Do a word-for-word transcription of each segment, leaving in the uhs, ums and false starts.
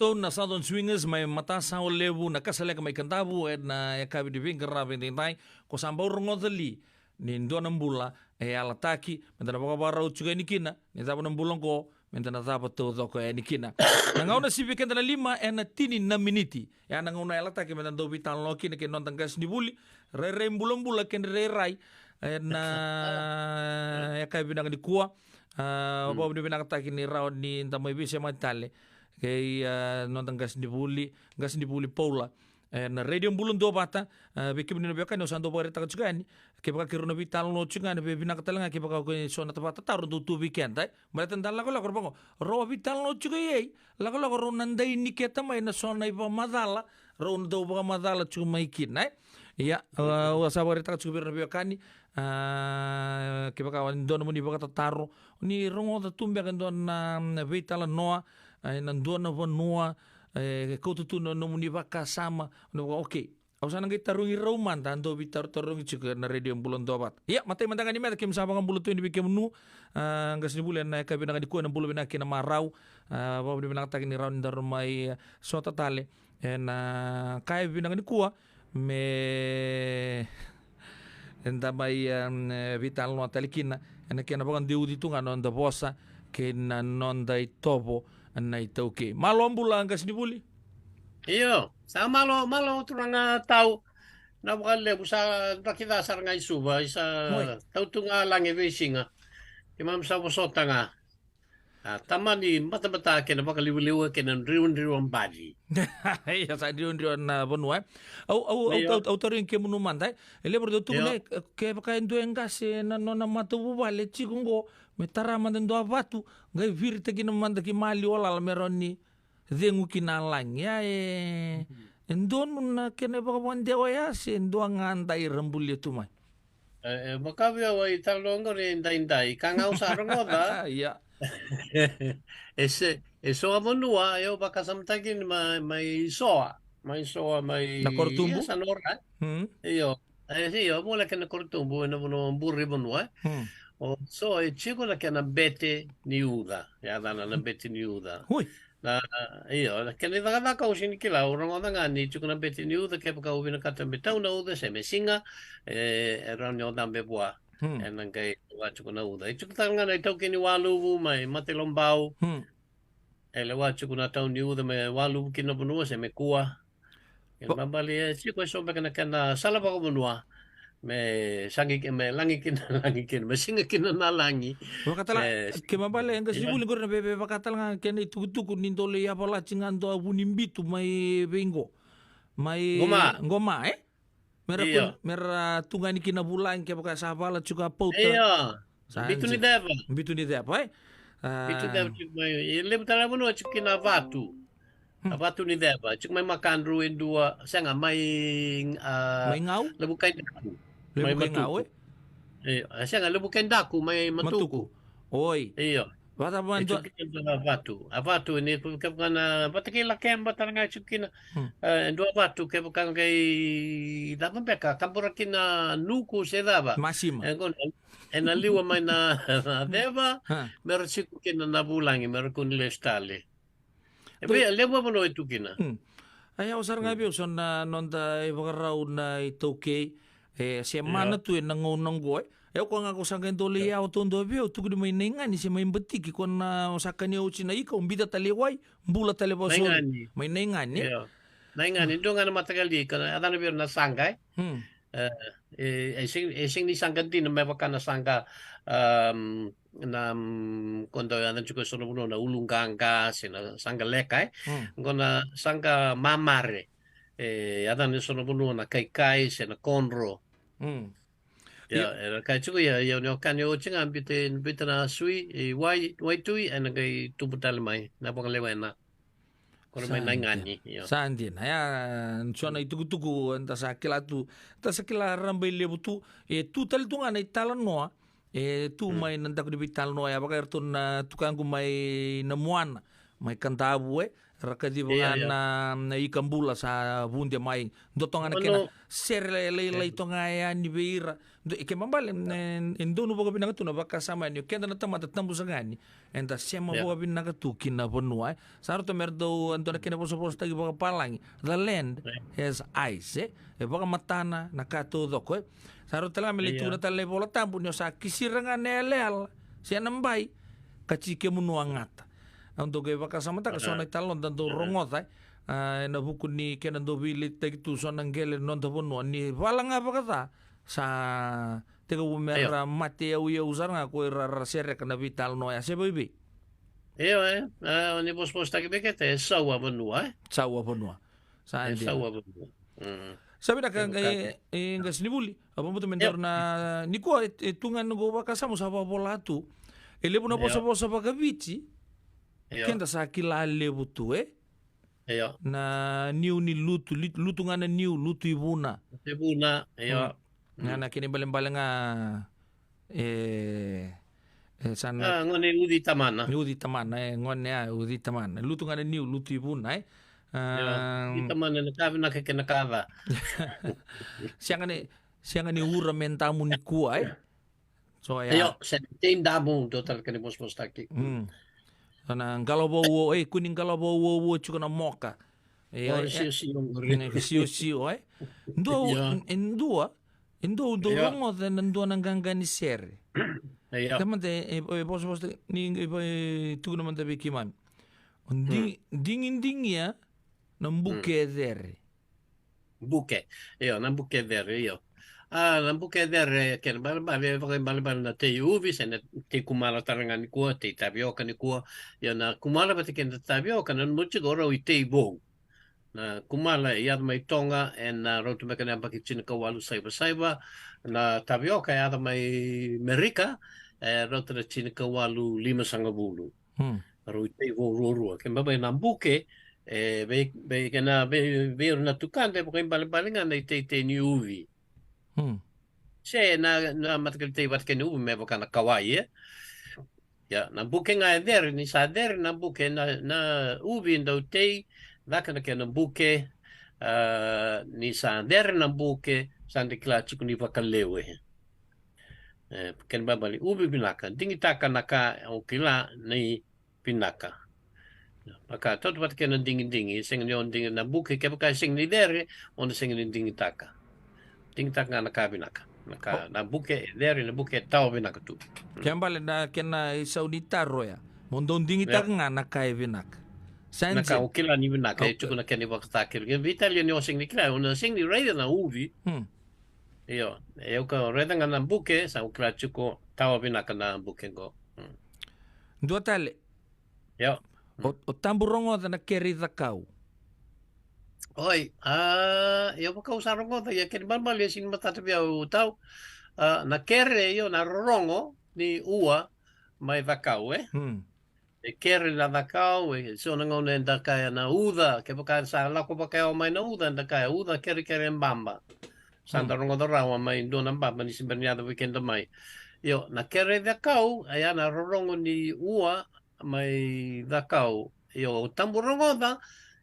Tou na Southern Swingers mai Matasawa Levu, na Kasaleka mai Kadavu, ena yakavi ni veiqaravi edaidai. Ko sa bau rogoca li ni dua na bula e yalataki, meda na vakavakarau tiko yani kina, ni cava na bula oqo, meda na cava taucoko yani kina. Na gauna sivi keda na lima ena tini na miniti. Ya na gauna yalataki meda dau veitalanoa kina kei na noda qasenivuli, rairai bulabula kei na rairai, ena yakavi vinaka nikua. A, vakavinavinakataki ni rawa ni da mai veisemati tale kei, a, noda qasenivuli, qasenivuli Paula. Ena Radio Bula Duavata, a, vei kemuni na veiwekani, au sa dau vakaraitaka tiko yani. Kevaka keirau na veitalanoa tiko ga, ena veivinaka tale ga kevaka ko e so na tavata taro dau tu vei keda, e. Baleta da lakolako, rau vaqo, rau a veitalanoa tiko i ei, lakolako rau na dai niketa mai na so na ivakamacala, rau na dau vakamacala tiko mai kina, e. Ia, a, au sa vakaraitaka tiko vei ira na veiwekani, a, kevaka e dua nomuni vakatataro, ni rogoca tu beka e dua na, na veitalanoa, a, ena dua na vanua, e kauta tu na nomuni vakasama, na vaka, okay. Au sa na qai tarogi rau mada, a dau veitarotarogi tiko na Radio Bula Duavata. Ia, matai mada ga ni meca, keimami sa vakabula tu yani vei kemunu, a, qasenivuli, ena yakavi vinaka nikua, ena bula vinaka kei na marau, a, vakavinavinakataki ni rawa ni daru mai, a, sota tale ena yakavi vinaka nikua, me eda mai, em, e, veitalanoa tale kina ena kena vakadeuci tu ga na noda vosa kei na noda itovo na iTaukei. Malo bula, qasenivuli. Io, sa malo, malo turaga Tau. Na vakalevu sa dakica sara ga i Suva, i sa tau tu ga lagi veisiga. Keimami sa vosota ga. A, tamani batabata kei na vakalivaliva kei na driwadriwa bali. Ia, sa driwadriwa na vanua, e. Au, au, au, au, au tarogi kemunu mada, e. E levu era dau tukuna, e, kevaka e dua e qase na nona matavuvale tiko qo, me tara mada e dua vatu, qai viritakina mada ki maliwa lala me rawa ni cegu ki na lagi. Ia, e, e donu na kena ivakavakadewa ya se dua ga dai ra bulia tu mai? E, e vaka vei au, e talanoa qori e daidai, ka ga au sa rogoca. Ia. E se, e so a vanua, e au vakasamataki ni mai, mai Soa, mai Soa, mai, na Korotubu? Ia, sa nora. Hmm. Io. E, io, voleka na Korotubu, ena vanua buri vanua, e. Hmm. O so e tiko na kena bete ni uca, yacana na bete ni uca. Ui. Na, io, na kena icakacaka au sega ni kila, au rogoca ga ni tiko na bete ni uca, kevaka au vinakata me tau na uca se me siga, e, e rawa ni o cabe vua. Hmm. Ena qai lewa tiko na uca. E tiko tale ga na itaukei ni waluvu mai Matailobau. Hmm. E lewa tiko na tau ni uca me waluvu ki na vanua se me kua. Kena ibalebale e tiko e so beka na kena sala vakavanua me sagi ki, me lagi kina, lagi kina, me siga kina na lagi. Vakatala, me, kena ibalebale e qasenivuli qori na veve, vakatala ga kena itukutuku ni dou lai yavalati ga dua vu ni bitu mai vei qo. Mai Qoma. Qoma, e? Mera, io, kun-, mera tugani kina vulagi kevaka sa vala tiko a pauta. Io. Sa bitu ni ceva. Bitu ni ceva, e? A, bitu ni ceva tiko mai. E levu tale na vanua tiko kina a vatu. Hmm. A vatu ni ceva. Tiko mai Makadru e dua, sega, mai, a, mai Gau? Levu kai Daku. Levu kai Gau, e? Io, a, sega, Levu kai Daku, mai Matuku. Matuku. Oi. Io. Vata mai e dua. Tiko kina a vatu. A vatu ni kevaka na vata kei Lakeba tale ga tiko kina. Hmm. E, dua vatu kevaka qai cava beka, kabura kina nuku se cava. Masima. E, qo na, ena liwa mai na, na ceva, ha, mera tiko kina na vulagi, mera kua ni lesu tale. E vei, e levu a vanua e tu kina. Hmm. Ai, au sara ga vei au so na noda ivakarau na itaukei. E, se mana tu ena gauna oqo, e. E, o koya ga ko sa qai dau lai yawa taudua vei au, tukuni mai Naigani se mai Batiki, ko na o sa kania oti na ika, o biuta tale i wai, bula tale vakasauri. Naigani. Mai Naigani. Io. Naigani, dua ga na mataqali ika, yacana vei ira na saqa, e? Hmm. E, e, e sega, e sega ni saqa dina me vaka na saqa, am, na, am, ko dau yacana tiko e so na vanua na uluqaqa se na saqa leka, e? Hmm. Qo na saqa mamare. E yacana e so na vanua na kaikai se na kodro. Hmm. Ia, ia, era kaya tiko, ia, ia, ni o kania oti ga, biuta, biuta na sui, e, wai, waitui, ena qai tubu tale mai, na vakalewena. Ko ira mai Naigani, io. Sa dina, ia, so na itukutuku, eda sa kila tu, eda sa kila rabailevu tu, e tu tale tu ga na italanoa, e tu, mm, mai na daku ni veitalanoa, ia, vaka iratou na tukaqu mai Namuana, mai Kadavu, e, Ra kaciva ga na, na ika bula sa vude mai. Dua toga na kena sere lailai toga yani vei ira. Dua, e kena ibalebale, e, e donu vakavinaka tu na vakasama yani. O keda na tamata tabu saka yani. Eda sema vakavinaka tu ki na vanua, e. Sa rauta me ra dau, dua na kena vosavosataki vakapalagi. The land has eyes, e. E vakamatana na ka taucoko, e. Sa rauta tale ga me lai tukuna tale na iVola Tabu, ni o sa kisira ga na yalayala se na bai, ka tsi kemunu a gata. Au dau qai vakasamataka so na italanoa da dau rogoca, e, a, ena vuku ni kena dau veiliutaki tu so na qele ni noda vanua, ni vala ga vakaca, sa tekivu me ra mate yauyau sara ga ko ira ra sereka na veitalanoa ya, se vakaevei? Io, e, a, ni vosavosataki vei keda, e sau a vanua, e? Sau a vanua. Sa dina. Sa vinaka, e, e, qasenivuli. A vakabauta me daru na, nikua, e, e tu ga na noqu vakasama sa vakavola tu. E levu na vosavosa vakaviti. Io. Keda sa kila levu tu, e? Io. Na niu ni lutu, li-, lutu ga na niu, lutu i vuna. Lutu i vuna, io. Mm. Ga na kena ibalebale ga, e, e, sa na, a, gone uci tamana. Uci tamana, e, gone a uci tamana. Lutu ga na niu, lutu i vuna, e. A, uci tamana na ka vinaka kei na ka ca. Sega ni, sega ni ura me damu nikua, e. So, ya. Io, se tei damu, dua tale kena vosavosataki. Mm. So na qalo vauo, e, kua ni qalo vauo, tiko na moka. E, o, e, siosio qori. E, siosio, e. Dua, e, dua, e dua, dua rogoca na dua na qaqa ni sere. Io. Ka mada, e, e, vosavosa, ni, e, e, tukuna mada vei keimami. O di-, digidigia na buke e cere. Buke. Io, na buke e cere, io. A, na buke e cere, kena ibalebale, e vakaibalebale na tei uvi, se na tei kumala tale ga nikua, tei tavioka nikua. Io, na kumala vata kei na tavioka, na nomu tiko rau i tei vou. Na kumala e yaco mai Toga, ena rauta mai kena yabaki tinikawalu saivasaiva. Na tavioka e yaco mai Merika, e rauta na tinikawalu limasagavulu. Hmm. Rau i tei vou ruarua. Kena ibalebale na buke, e, vei, vei, kena, vei, vei ira na tukada, e vakaibalebale ga na iteitei ni uvi. Hmm. Se na, na mataqali tei vata kei na uvi me vaka na kawai, e. Ia, na buke ga e cere, ni sa cere na buke, na, na uvi dau tei caka na kena buke, a, ni sa cere na buke, sa da kila tiko ni vakalewe. E, kena ibalebale, uvi vinaka, digitaka na ka o kila ni vinaka. Vaka, tautauvata kei na digidigi, sega ni o digi na buke, kevaka e sega ni cere, o na sega ni digitaka. Digitaka ga na ka vinaka. Na ka, na buke e cere, na buke e tawa vinaka tu. Kena ibalebale na kena isau ni taro ya. Mo dau digitaka ga na ka e vinaka. Sa dina. Na ka o kila ni vinaka, e tiko na kena ivakatakilo. Kena veitalia ni o sega ni kila, o na sega ni raica na uvi. Hmm. Io, e, au ka raica ga na buke, sa au kila tiko tawa vinaka na buke qo. Mm. Dua tale. Io. O, o tabu rogoca na kere i cakau. Oi, a, io, vaka au sa rogoca, ia kena ibalebale e sega ni matata vei au tau. A, na kere, io, na rorogo ni ua mai cakau, e? Hmm. E kere na cakau, e so na gauna eda kaya na uca, kevaka sa lako vakayawa mai na uca, eda kaya uca kerekere baba. Sa da rogoca rawa mai dua na baba ni se bera ni yaco vei keda mai. Io, na kere cakau, e ya na rorogo ni ua mai cakau. Io, tabu rogoca,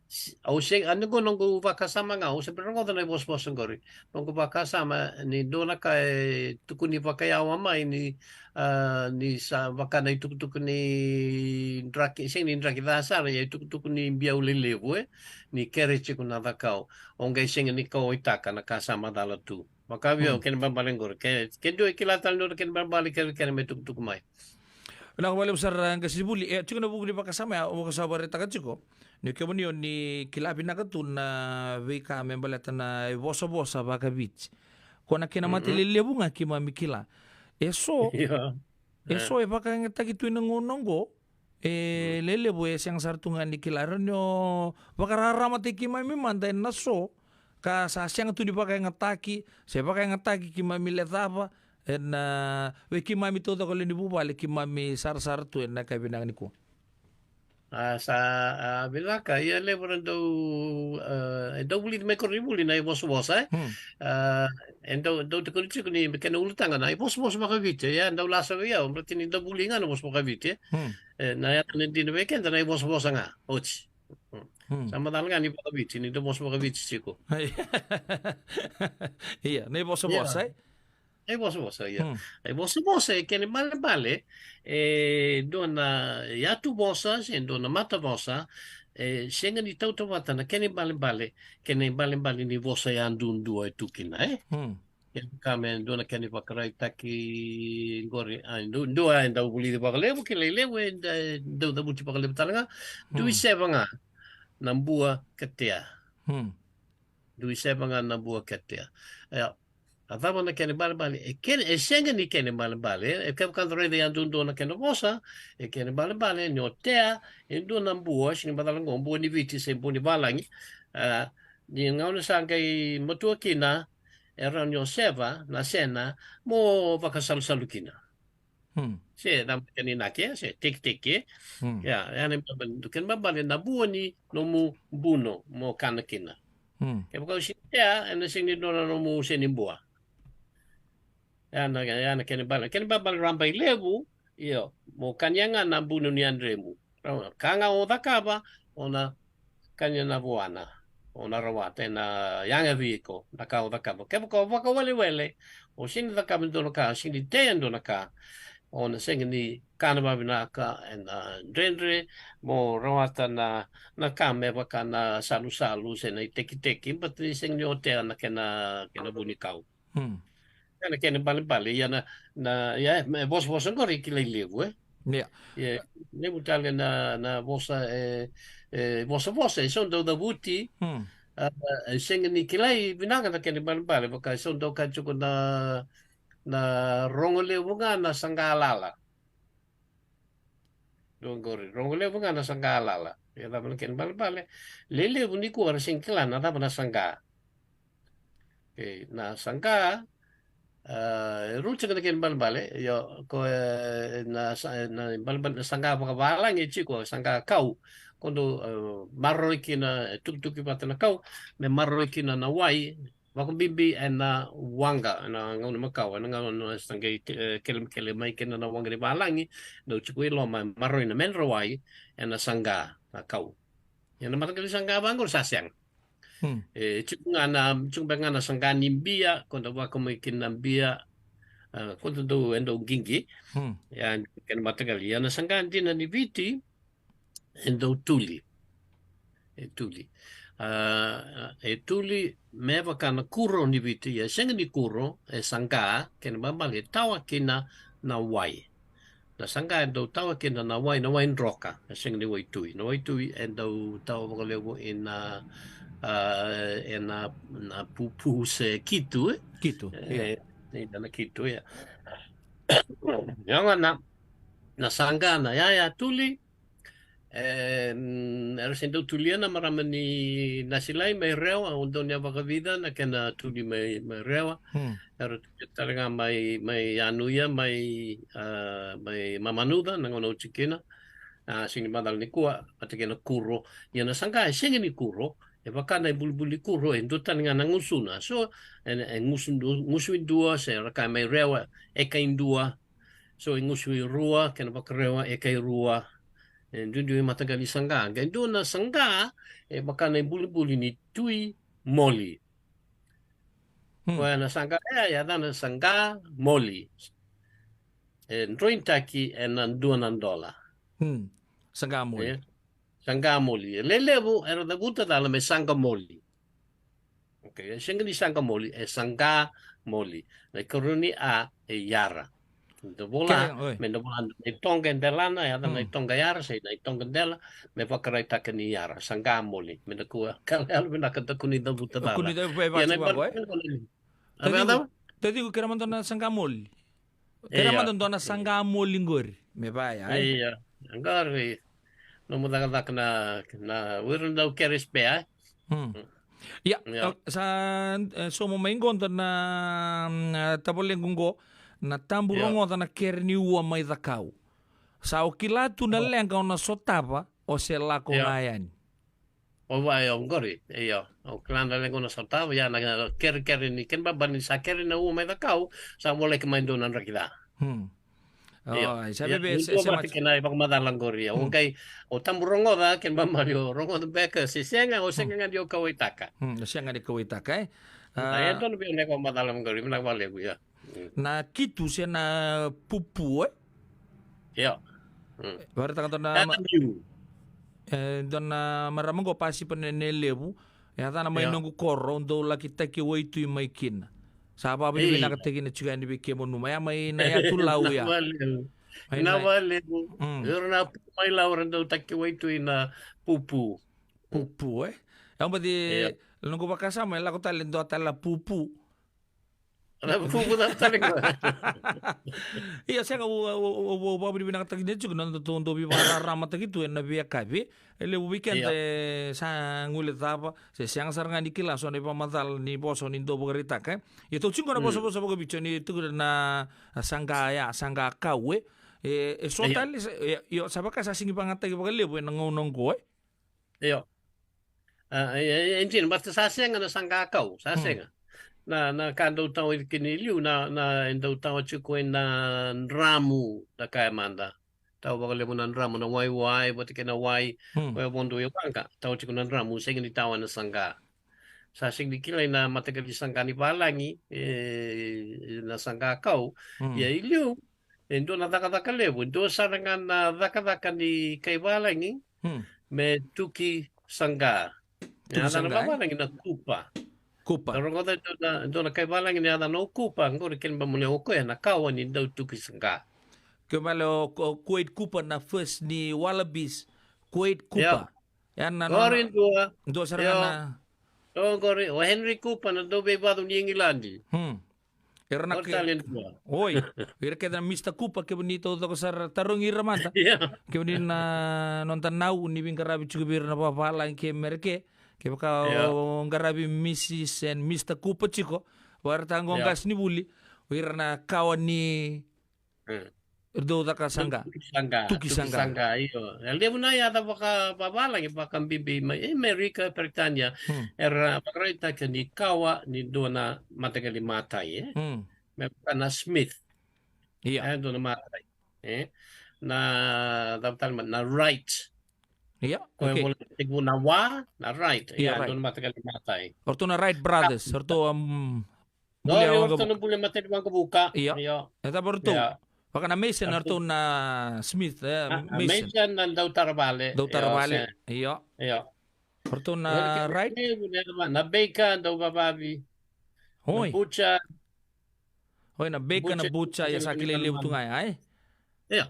s-, au se, a, ni qo noqu vakasama ga, au se bera rogoca na ivosavosa qori. Noqu vakasama ni dua na ka e tukuni vakayawa mai ni, a, ni sa vaka na itukutuku ni draki, sega ni draki ca sara, ia itukutuku ni biau lelevu, e, ni kere tiko na cakau. O qai sega ni kauwaitaka na ka sa macala tu. Vaka vei au, kena ibalebale qori. Ke, ke dua e kila tale ni dua na kena ibalebale kerekere me tukutuku mai. Vinaka vakalevu sara, qasenivuli. E, tiko na vuku ni vakasama ya, au vakasavasavataka tiko. Ni kemuni o ni kila vinaka tu na veika me baleta na ivosavosa vakaviti. Ko na kena mate lelevu ga keimami kila. E so, e so e vakayagataki tu ena gauna oqo, e lelevu e sega sara tu ga ni kila. Rawa ni o vakararamataki keimami mada ena so, ka sa sega tu ni vakayagataki, se vakayagataki keimami lecava, ena, vei keimami taucoko lewe ni vuvale, keimami sarasara tu ena yakavi vinaka nikua. A, sa, a, vinaka, ia levu era dau, a, e dau vulici mai koronivuli na ivosavosa, e? Hmm. A, e dau, dau tukuni tiko ni kena ulutaga na ivosavosa vakaviti, ia dau lasa vei au, baleta ni dau vuli ga na vosa vakaviti, e? Hmm. E, na yaca dina vei keda na ivosavosa ga, oti. Hmm. Hmm. Sa macala ga ni vakaviti, ni da vosa vakaviti tiko. Ia, na ivosavosa, e? Na ivosavosa, ia. Hmm. Na ivosavosa e kena ibalebale, e dua na yatu vosa, se dua na mata vosa, e sega ni tautauvata na kena ibalebale, kena ibalebale ni vosa yadudua e tu kina, e? Hmm. Kevaka me dua na kena ivakaraitaki qori, a, du-, dua e dau vulici vakalevu, kilai levu, e da-, dau cavuti vakalevu tale ga. Dui seva ga na bua ka tea. Hmm. Dui seva ga na bua ka tea. Ia, a cava na kena ibalebale? E kena, e sega ni kena ibalebale. E kevaka da raica yadudua na kena vosa, e kena ibalebale ni o tea e dua na bua, sega ni macala qo bua ni Viti se bua ni valagi. A, ni gauna sa qai matua kina, e rawa ni o seva na sena mo vakasalusalu kina. Hmm. Se cava na kena inaki, se tekiteki. Hmm. Ia, ia na ibalebale, kena ibalebale na bua ni nomu buno mo kana kina. Hmm. Kevaka o sega ni tea, ena sega ni dua na nomu seni bua. Ia na, ia na kena ibalebale, kena ibalebale rabailevu, io, mo kania ga na buno ni yadremu. Ka ga o cakava, o na kania na vuana, o na rawata, ena yaga vei iko na ka o cakava. Kevaka o vakawelewele, o sega ni cakava e dua na ka, o sega ni tea e dua na ka, o na sega ni kana vakavinaka, ena dredre mo rawata na, na ka me vaka na salusalu se na itekiteki, baleta ni sega ni o tea na kena, kena vunikau. Hmm. Ia na kena ibalebale, ia na, na, ia, me vosavosa qori kilai levu, e? Ia. Ia, levu tale na, na vosa, e, e, vosavosa, e so dau cavuti, hmm, a, e sega ni kilai vinaka na kena ibalebale, vaka e so dau kaya tiko na, na rogo levu ga na saqa lala. Dua qori, rogo levu ga na saqa lala. Ia cava na kena ibalebale? Lelevu nikua era sega ni kila na cava na saqa. Okay, na saqa, a, e rua tiko na kena ibalebale, io, ko, e, na sa-, na ibalebale, na saqa vakavalagi e tiko, saqa kau. Ko dau, e, maroroi kina, e, tukituki vata na kau, me maroroi kina na wai, vakabibi ena waqa, ena gauna makawa, ena gauna sa qai, e, kelemekele mai kina na waqa ni valagi, dau tiko i loma, e maroroi na medra wai ena saqa, na kau. Ia na mataqali saqa vaqori sa sega. Hmm. E tiko ga na, tiko beka ga na saqa ni bia, ko dau vaka mai kina na bia, a, ko dau, e dau qiqi. Hmm. Ia, kena mataqali, ia na saqa dina ni Viti, e dau tuli. E tuli. A, e tuli me vaka na kuro ni Viti, ia e sega ni kuro, e saqa, kena ibalebale e tawa kina na wai. Na saqa e dau tawa kina na wai, na wai droka, e sega ni waitui. Na waitui e dau tawa vakalevu ina, a, ena, na pupu se kitu, e? Kitu, e, ia. Ena kitu, ia. Ia ga na, na saqa na yaya tuli, e, mm, era se dau tulia na marama ni Nasilai mai Rewa, au dau ni a vakavica na kena tuli mai, mai Rewa. Hmm. Era tulia tale ga mai, mai Yanuya, mai, a, mai Mamanuca, na gauna au tiko kina. A, sega ni macala nikua, vata kei na kuro. Ia na saqa e sega ni kuro, e vaka na ibulibuli ni kuro, e dua tale ga na gusuna. So, e, e gusu du-, gusu e dua, se ra kaya mai Rewa, e kai dua. So, e gusu e rua, kena vakarewa, e kai rua. E duidui mataqali saqa. Qai dua na saqa, e vaka na ibulibuli ni tui moli. Hmm. Koya na saqa, e, e yacana saqa moli. E droinitaki ena dua na dola. Hmm. Saqa moli. E, saqa moli. E lelevu, era cavuta cala me saqa moli. Okay, e sega ni saqa moli, e saqa moli. Na ikarua ni a, e yara. Da vola, kere, oi, me da vola na itoqa e delana, e yaca na, hmm, itoqa yara, se na itoqa dela, me vakaraitaka ni yara, saqa moli. Me da kua, ka yalo vinaka da kua ni cavuta cala. Kua ni cavuta, e, ia na vaka, e? Taciqu, taciqu kere mada na saqa moli. Kere mada dua na saqa moli qori. Me vaya, e? Ia, qori. Nomu cakacaka na, na, o ira na dau kere spare, e? Hmm. Hmm. Ia, ia, e, sa, e, sauma mai qo dua na, mm, e, tavalequ qo, na tabu, ia, rogoca na kere ni ua mai Cakau. Sa o kila tu na, oh, leqa o na sotava, o se lako, ia, ga yani. O vaya, o qori, ia. O kila na leqa o na sotava, ia na kerekere ni, kena ibalebale ni sa kere na ua mai Cakau, sa voleka mai dua na draki ca. Hmm. Io. Oi, sa Ia, veve, e se, dua se mate mate. Kena ivakamacala qori. Au Mm. qai, au tabu rogoca, kena ibalebale au rogoca beka, se sega, au sega Mm. ga ni au kauwaitaka. Mm, sega ni kauwaitaka, e? Na, Ah, e dua na vei na ivakamacala qori, vinaka vakalevu, ia. Mm. Na kitu se na pupu, e? Io. Mm. Varetaka dua na That's ma-, new. E, dua na marama qo Pasipa Nene Levu. E yacana mai Io. noqu koro, dou laki taki waitui mai kina. Sa vakavinavinakataki na tiko yani vei kemunu. Mai ya mai na yatu Lau ya. Vinaka vakalevu. Mai Vinaka na vakalevu. Mm. Ira na pu mai Lau ra dau taki waitui na pupu. Pupu, e? Au baci, Io. noqu vakasama, e lako tale dua tale na pupu. Na pupu na tale qo. Ia, sega, au, au, au, au vakavinavinakataki tiko na noda tou dau veivakararamataki tu ena veiyakavi. E levu vei keda Io. e sa guilecava, se sega sara ga ni kila so na ivakamacala ni vosa o ni dau vakaraitaka, e. Ia tou tiko na Mm. vosavosa vakaviti o ni tukuna na saqa ya, saqa kau, e. E, e so Io. tale, sa, e, io, sa vaka sa sigi vagataki vakalevu ena gauna oqo, e. Io. A, e, e, e dina, baleta sa sega na saqa kau, sa Hmm. sega. Na, na ka dau tawa i kina i liu, na, na, e dau tawa tiko ena dramu, na ka e mada. Tawa vakalevu na dramu, na waiwai, vata kei na wai, Hmm. ko e vodo e waqa, tawa tiko na dramu, sega ni tawa na saqa. Sa sega ni kilai na mataqali saqa ni valagi, e, na saqa kau, Hmm. ia i liu, e dua na cakacaka levu, e dua sara ga na cakacaka ni kai valagi, Hmm. me tuki saqa. Tuki Yacana saqa, e? vavalagi na kupa. Kupa. Na rogoca e dua na, e dua na kai valagi ni yacana o Kupa, qori kena ibalebale o koya na kawa ni dau tuki saqa. Kena ibalebale o, o Quade Cooper na first ni Wallabies, Quade Cooper. Io. Ya na, na, Qori na, dua. dua sara Io. ga na. O qori, o Henry Cooper na dau veivacu ni Igiladi. Hmm. Era na Qori ke-, tale dua. Oi, ira kece na Mister Cooper, kevaka ni taucoko sara, tarogi ira mada. Io. Kevaka ni na noda nau ni veiqaravi tiko vei ira na vavalagi kei Mereke, kevaka Io. o qaravi Missus and Mister Cooper tiko, vaka ira taqo Io. qasenivuli, o ira na kawa ni Mm. dau caka saqa. Tuki saqa, Tuki tuki saqa. saqa, io. E levu na yaca vakavavalagi, vakabibi mai Amerika, Peritania, Hmm. era vakaraitaka ni kawa ni dua na mataqali matai, e? Hmm. Me vaka na Smith. Ia. E dua na matai, e? Na, cava tale mai, na Wright. Ia, Ko e okay. vola tekivu na wa, na Wright. Ia, Ia, Wright. dua na mataqali matai. O ratou na Wright Brothers, o ratou, um, Buli Io, au io, ga ratou na vu- buli matani waqavuka. Io. Io. E cava ratou? Io. Vaka na Mason, Ratou. ratou na Smith, e, A, a Mason. Mason na dau tara vale. Dau tara Io, vale. se- Io. Io. Ratou na Io, Wright. levu, levu, na Baker, dau vavavi. Na Oi. Butcher. Oi, na Baker, na Butcher, Butcher, ia sa Butcher, kilai levu tu ga, ai? Io.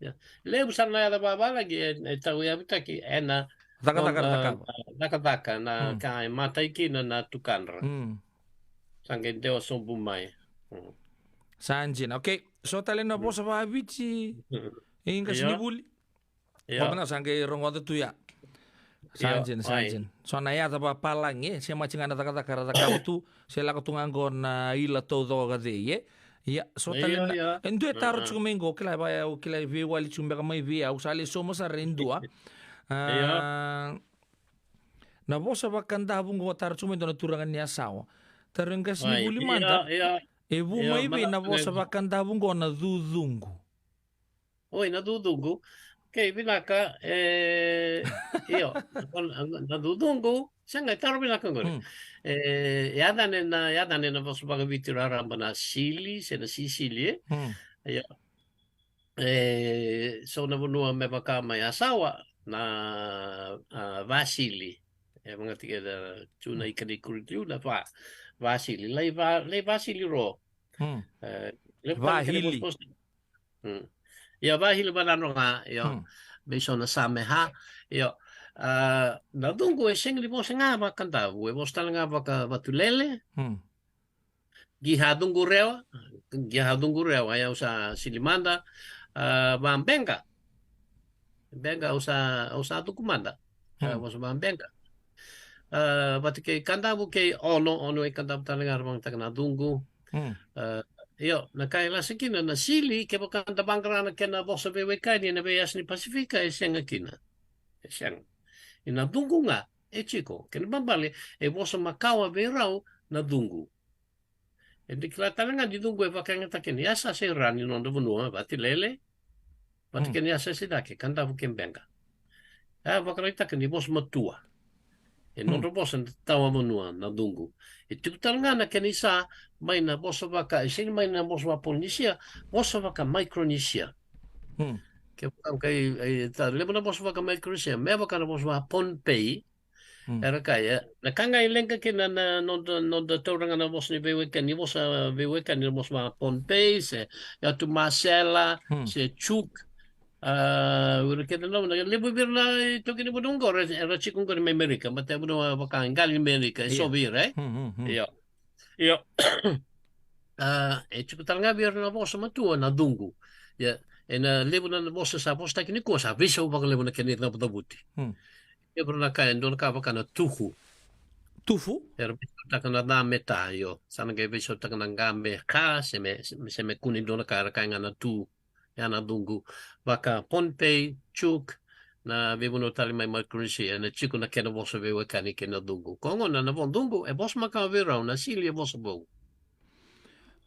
Io. Levu sara na yaca vavalagi e, e tauyavutaki ena Cakacaka, nona, cakava. a, cakacaka na Hmm. ka e matai kina na tukadra. Hmm. Sa qai dewa sobu mai. Hmm. Sa dina. Okay, so tale na Hmm. vosa vaviti. Hmm. E Io. qasenivuli. Io. Vaka na sa qai rogoca tu ya. Sa Io, dina, sa ai. dina. So na yaca vapalagi, e, se mati ga na cakacaka ra cakava tu, se lako tu ga qo na ila taucoko ka cei, e. Ia, so Io, tale na, io. e dua e taro Aha. tiko mai qo, kila vaka, au kila veiwali tiko beka mai vei au, sa lai sauma sara e dua. A, Io. na vosa vakadavu qo taro tiko mai dua na turaga ni Yasawa. Taro e Ai, qasenivuli io, mada, io. e vu Io, mai vei mada na vosa vei. vakadavu qo na cucuqu. Oi, na cucuqu. Okay, vinaka, e, io, na, na cucuqu, sega, e taro vinaka qori. Hmm. E, yacana na, yacana na vosa vakaviti raraba na sili, se na sisili, e? Hmm. Io. E, so na vanua me vaka mai Yasawa, na, a, vasili. E, vagati keda tu na ika ni kurikulu, na va, vasili. Lai va, lai vasili ro. Hmm. E, levu tale kena Vahili. vosa, vosa. Hmm. Io, vahili vanadro ga, io. Hmm. Vei so na Sameha, io. A, na cuqu e sega ni vosa ga vakadavu, e vosa tale ga vakavatulele. Hmm. Qiha cuqu rewa, qiha cuqu rewa, ia au sa sili mada, a, vabeqa. Beqa au sa, au sa cuqu mada. A, Hmm. vosa vabeqa. A, vata kei kadavu kei ono, ono e kadavu tale ga ra vagataka na cuqu. Hmm. A, io, na ka e lasa kina na sili, kevaka da vaqara na kena vosa veiwekani ena veiyasa ni Pasifika, e sega kina. E sega. Ia na cuqu ga, e tiko. Kena ibalebale, e vosa makawa vei rau na cuqu. E dikila tale ga ni cuqu e vakayagataki ni yasayasa i ra ni noda vanua, Vatilele, vata kei na yasayasa i cake, Kadavu kei Beqa. E a vakaraitaka ni vosa matua. E nodra vosa na tawa vanua na cuqu. E tiko tale ga na kena isa mai na vosa vaka, e sega ni mai na vosa vaka Polinisia, vosa vaka Micronesia. Ke vaka e, e ta levu na vosa vaka Micronesia, me vaka na vosa vaka Pohnpei, era kaya, na ka ga e leqa kina na, na noda, noda taura ga na vosa ni veiwekani, ni vosa veiwekani, na vosa vaka Pohnpei, se Yatu Masela, se Chuuk. A, ira kece na, na levu vei ira na itaukei ni vanua oqo, era, era tiko oqo ni mai Merika, baleta e vanua vaka qali ni Merika, e so vei ira, e? Io. Io. A, e tiko tale ga vei ira na vosa matua na cuqu. Ia, ena levu na vosa sa vosataki nikua, sa veisau vakalevu na kena icavucavuti. Levu na ka, e dua na ka vaka na tufu. Tufu? Era veisautaka na ca me ta, io. Sa na qai veisautaka na qa me ka, se me, se me kune dua na ka, era kaya ga na tu. Ya na cuqu. Vaka Pohnpei, Chuuk, na veivanua tale mai Micronesia, ena tiko na kena vosa veiwekani kei na cuqu. Ko gona na vo cuqu, e vosa makawa vei rau, na sili e vosa vou.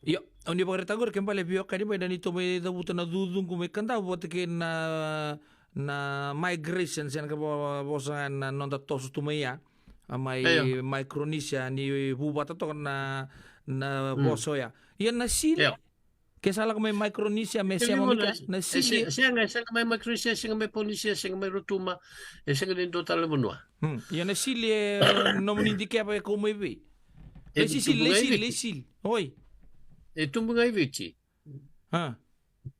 Io, au ni vakaraitaka qori ke bale veiwekani mai na neitou mai cavuta na cuqu mai Kadavu vata kei na, na migration, se na ka vo-, vosa ga na noda toso tu mai ya. A mai Micronesia, ni vu vata toka na, na vosa oya. Ia na sili, ke sa lako mai Micronesia, me sema mai na sili. E sega, e sega mai Micronesia, e sega mai Polinisia, e sega mai Rotuma, e sega ni dua tale na vanua. Ia na sili e nomuni dikeva e kau mai vei? E sili, e sili, e sili. Oi. E tubu ga i Viti.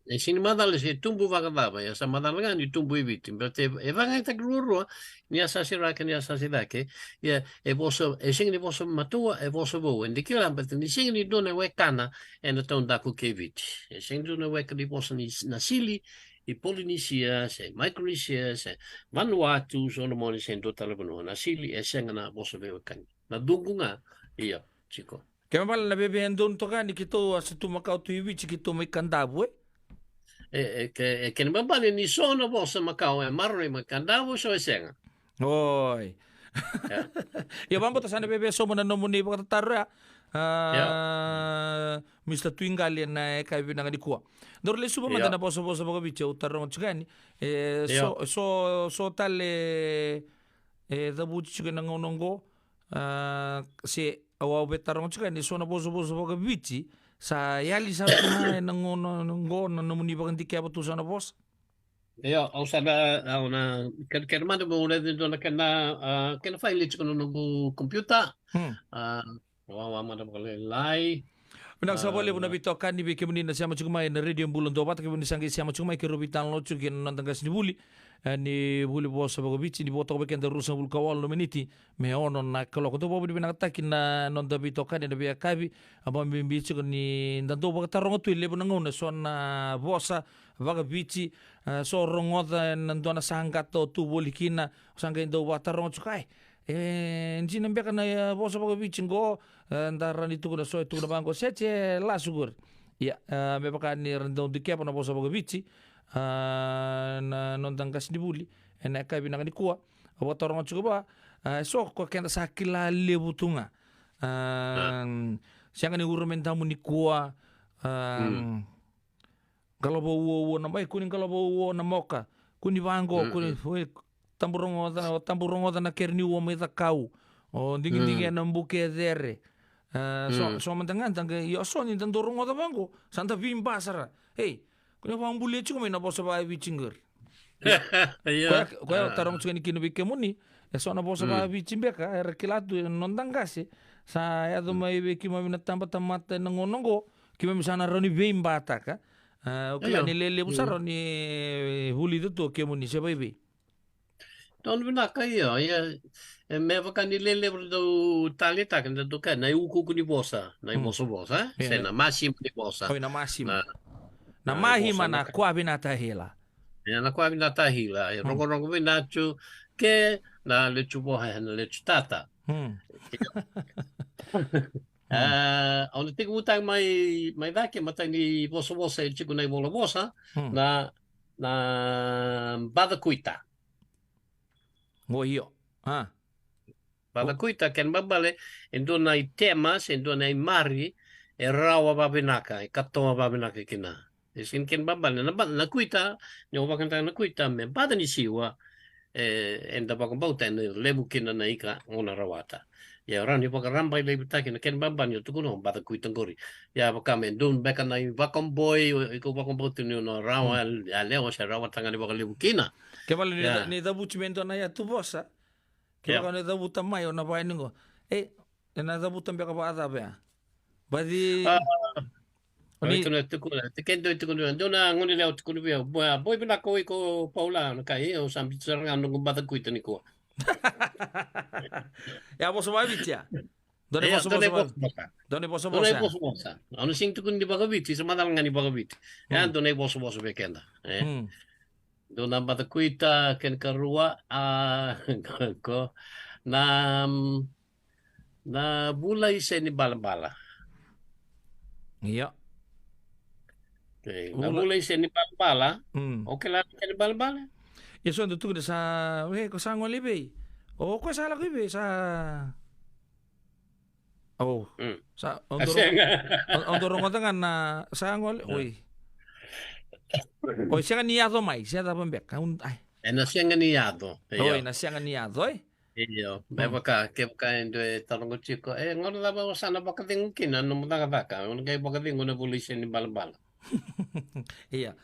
E sega ni macala se tubu vakacava, ia sa macala ga ni tubu i Viti. Baleta e, e vakayagataki ruarua, ni yasayasa i ra kei na yasayasa i cake. Ia, e vosa, e sega ni vosa matua, e vosa vou. E dikila, baleta ni sega ni dua na wekana ena taudaku kei Viti. E sega ni dua na weka ni vosa ni, na sili i Polinisia, se Micronesia, se Vanuatu, Solomoni, se dua tale vanua. Na sili, e sega na vosa veiwekani. Na cuqu ga, io, tiko. Ke me bale na veve e donu toka ni keitou a sa tu makawa tu i Viti, keitou mai Kadavu, e? E, e, ke, e kena ibalebale ni so na vosa makawa e maroroi mai Kadavu, so e sega. Oi. Ia, vakabauta sa na veve sobu na nomuni vakatataro ya. A, Mr Tuiqali, ena yakavi vinaka nikua. Daru lesuva mada na vosavosa vakaViti au taroga tiko yani. E, so, so, so tale e cavuti tiko ena gauna oqo. A, se au, au via taroga tiko yani, so na vosavosa vakaViti sa yali sara tu ga ena gauna oqo na nomuni vakadikeva tu so na vosa. Io, au sa na, au na kerekere mada meu raica e dua na kena, a, kena faili tiko na noqu kompiuta. A, wawa mada vakalailai. Vinaka saka vakalevu na veitokani vei kemuni na sema tiko mai na Radio Bula Duavata, kemuni sa qai sema tiko mai, keirau veitalanoa tiko kei na noda qasenivuli, e, ni vuli vosa vakaViti, ni vo toka vei keda ruasagavulu ka walu na miniti me ono na kaloko. Dau vakavinavinakataki na noda veitokani ena veiyakavi, a, vakabibi tiko ni da dau vakataroga tu e levu na gauna so na vosa vakaViti, e, so rogoca ena dua na saqata o tu voli kina, o sa qai dau vakataroga tiko, ai, e dina beka na, e, vosa vakaViti qo, e, da rawa ni tukuna so e tukuna vaqo, se e lasu qori. Ia, e, me vaka ni ra dau dikeva na vosa vakaViti, a, na noda qasenivuli ena yakavi vinaka nikua, au vakataroga tiko vua, a, e so ko keda sa kila levu tu ga. A, sega ni ura me damu nikua, a, Galavou uaua na mai, kua ni galavou uaua na moka, kua ni vaqo, kua ni, oi, tabu rogoca, o tabu rogoca na kere ni ua mai cakau, o digidigi ena buke cere. E, so, so mada ga da qai, io, so ni da dau rogoca vaqo, sa da veiba sara. Ei, kua ni vakabulia tiko mai na vosa vakaViti qori. Io. Koya, koya au taroga tiko yani kina vei kemuni, e so na vosa vakaViti beka era kila tu ena noda qase, sa yaco mai vei keimami na tabatamata ena gauna oqo, keimami sa na rawa ni veibataka. A, au kila ni lelevu sara ni, e, vulica tu o kemuni se vaivei. Donu vinaka, io, ia, e, me vaka ni lelevu ra dau taleitaka, da dau kaya na iukuuku ni vosa, na ivosavosa, e? Se na masima ni vosa. Oi, na masima. Na, na mahima na kua vinata hila. Ia, na kua vinata hila, e, rogorogo vinatu, ke na lecu voha, na lecu tata. A, au na tekivutaka mai, mai cake, matai ni vosavosa e tiko na ivolavosa, na, na bacakuita. O io. A. Bacakuita, kena ibalebale, e dua na itema, se dua na imari, e rawa vavinaka, e katoa vavinaka kina. E sega ni kena babale na ba-, na kuita, ni o vakadaka na kuita me baca ni siwa, e, eda vakabauta ena levu kina na ika o na rawata. Ia rawa ni vakarabailevutaki na kena babale ni o tukuna o baca kuita qori. Ia vaka me donu beka na ivakaboi, o iko vakabauta ni o na rawa, a lewa se rawata ga ni vakalevu kina. Ke vale ni, ia, ni cavuti me dua na yatu vosa. Ke, ia, vaka ni cavuta mai o na vaya ni qo. E, ena cavuta beka vakacava ya? Baci. A, o ni, oi, tu na tukuna, te kena dua i tukuna, dua na gone lewa tukuna vei au, boi, boi vinaka o iko Paula, na kai, au sa biuta sara ga noqu baca kuita nikua. Ya vosa vaviti ya? Dua na, ia, vosa, dua na vosa, vosa. Dua na vosa, dua na vosa. Vosa, vosa. Au na sega ni tukuna ni vakaviti, sa macala ga ni vakaviti. Ya, mm, dua na vosa, vosa vei keda. E. Mm. Dua na baca kuita, kena karua, a, ko, na, na vula i se ni balabala. Ia. Okay, na vula, vula i se ni balabala. Mm. O kila na kena balabala? Ia so dau tukuna sa, e, ko sa gole vei? O koya sa lako i vei sa? O. Mm. Sa, o, a, dau rogo-, sega. O, o dau rogoca ga na sa gole, mm, oi. Oi, sega ni yaco mai, se cava beka. Un-, ai. Ena sega ni yaco. Io. Oi, na sega ni yaco, e? Io, me, mm, vaka, kevaka e dua e taroga tiko, e, gauna cava o sa na vakacegu kina na nomu cakacaka, o na qai vakacegu na vula i se ni balabala. Ia.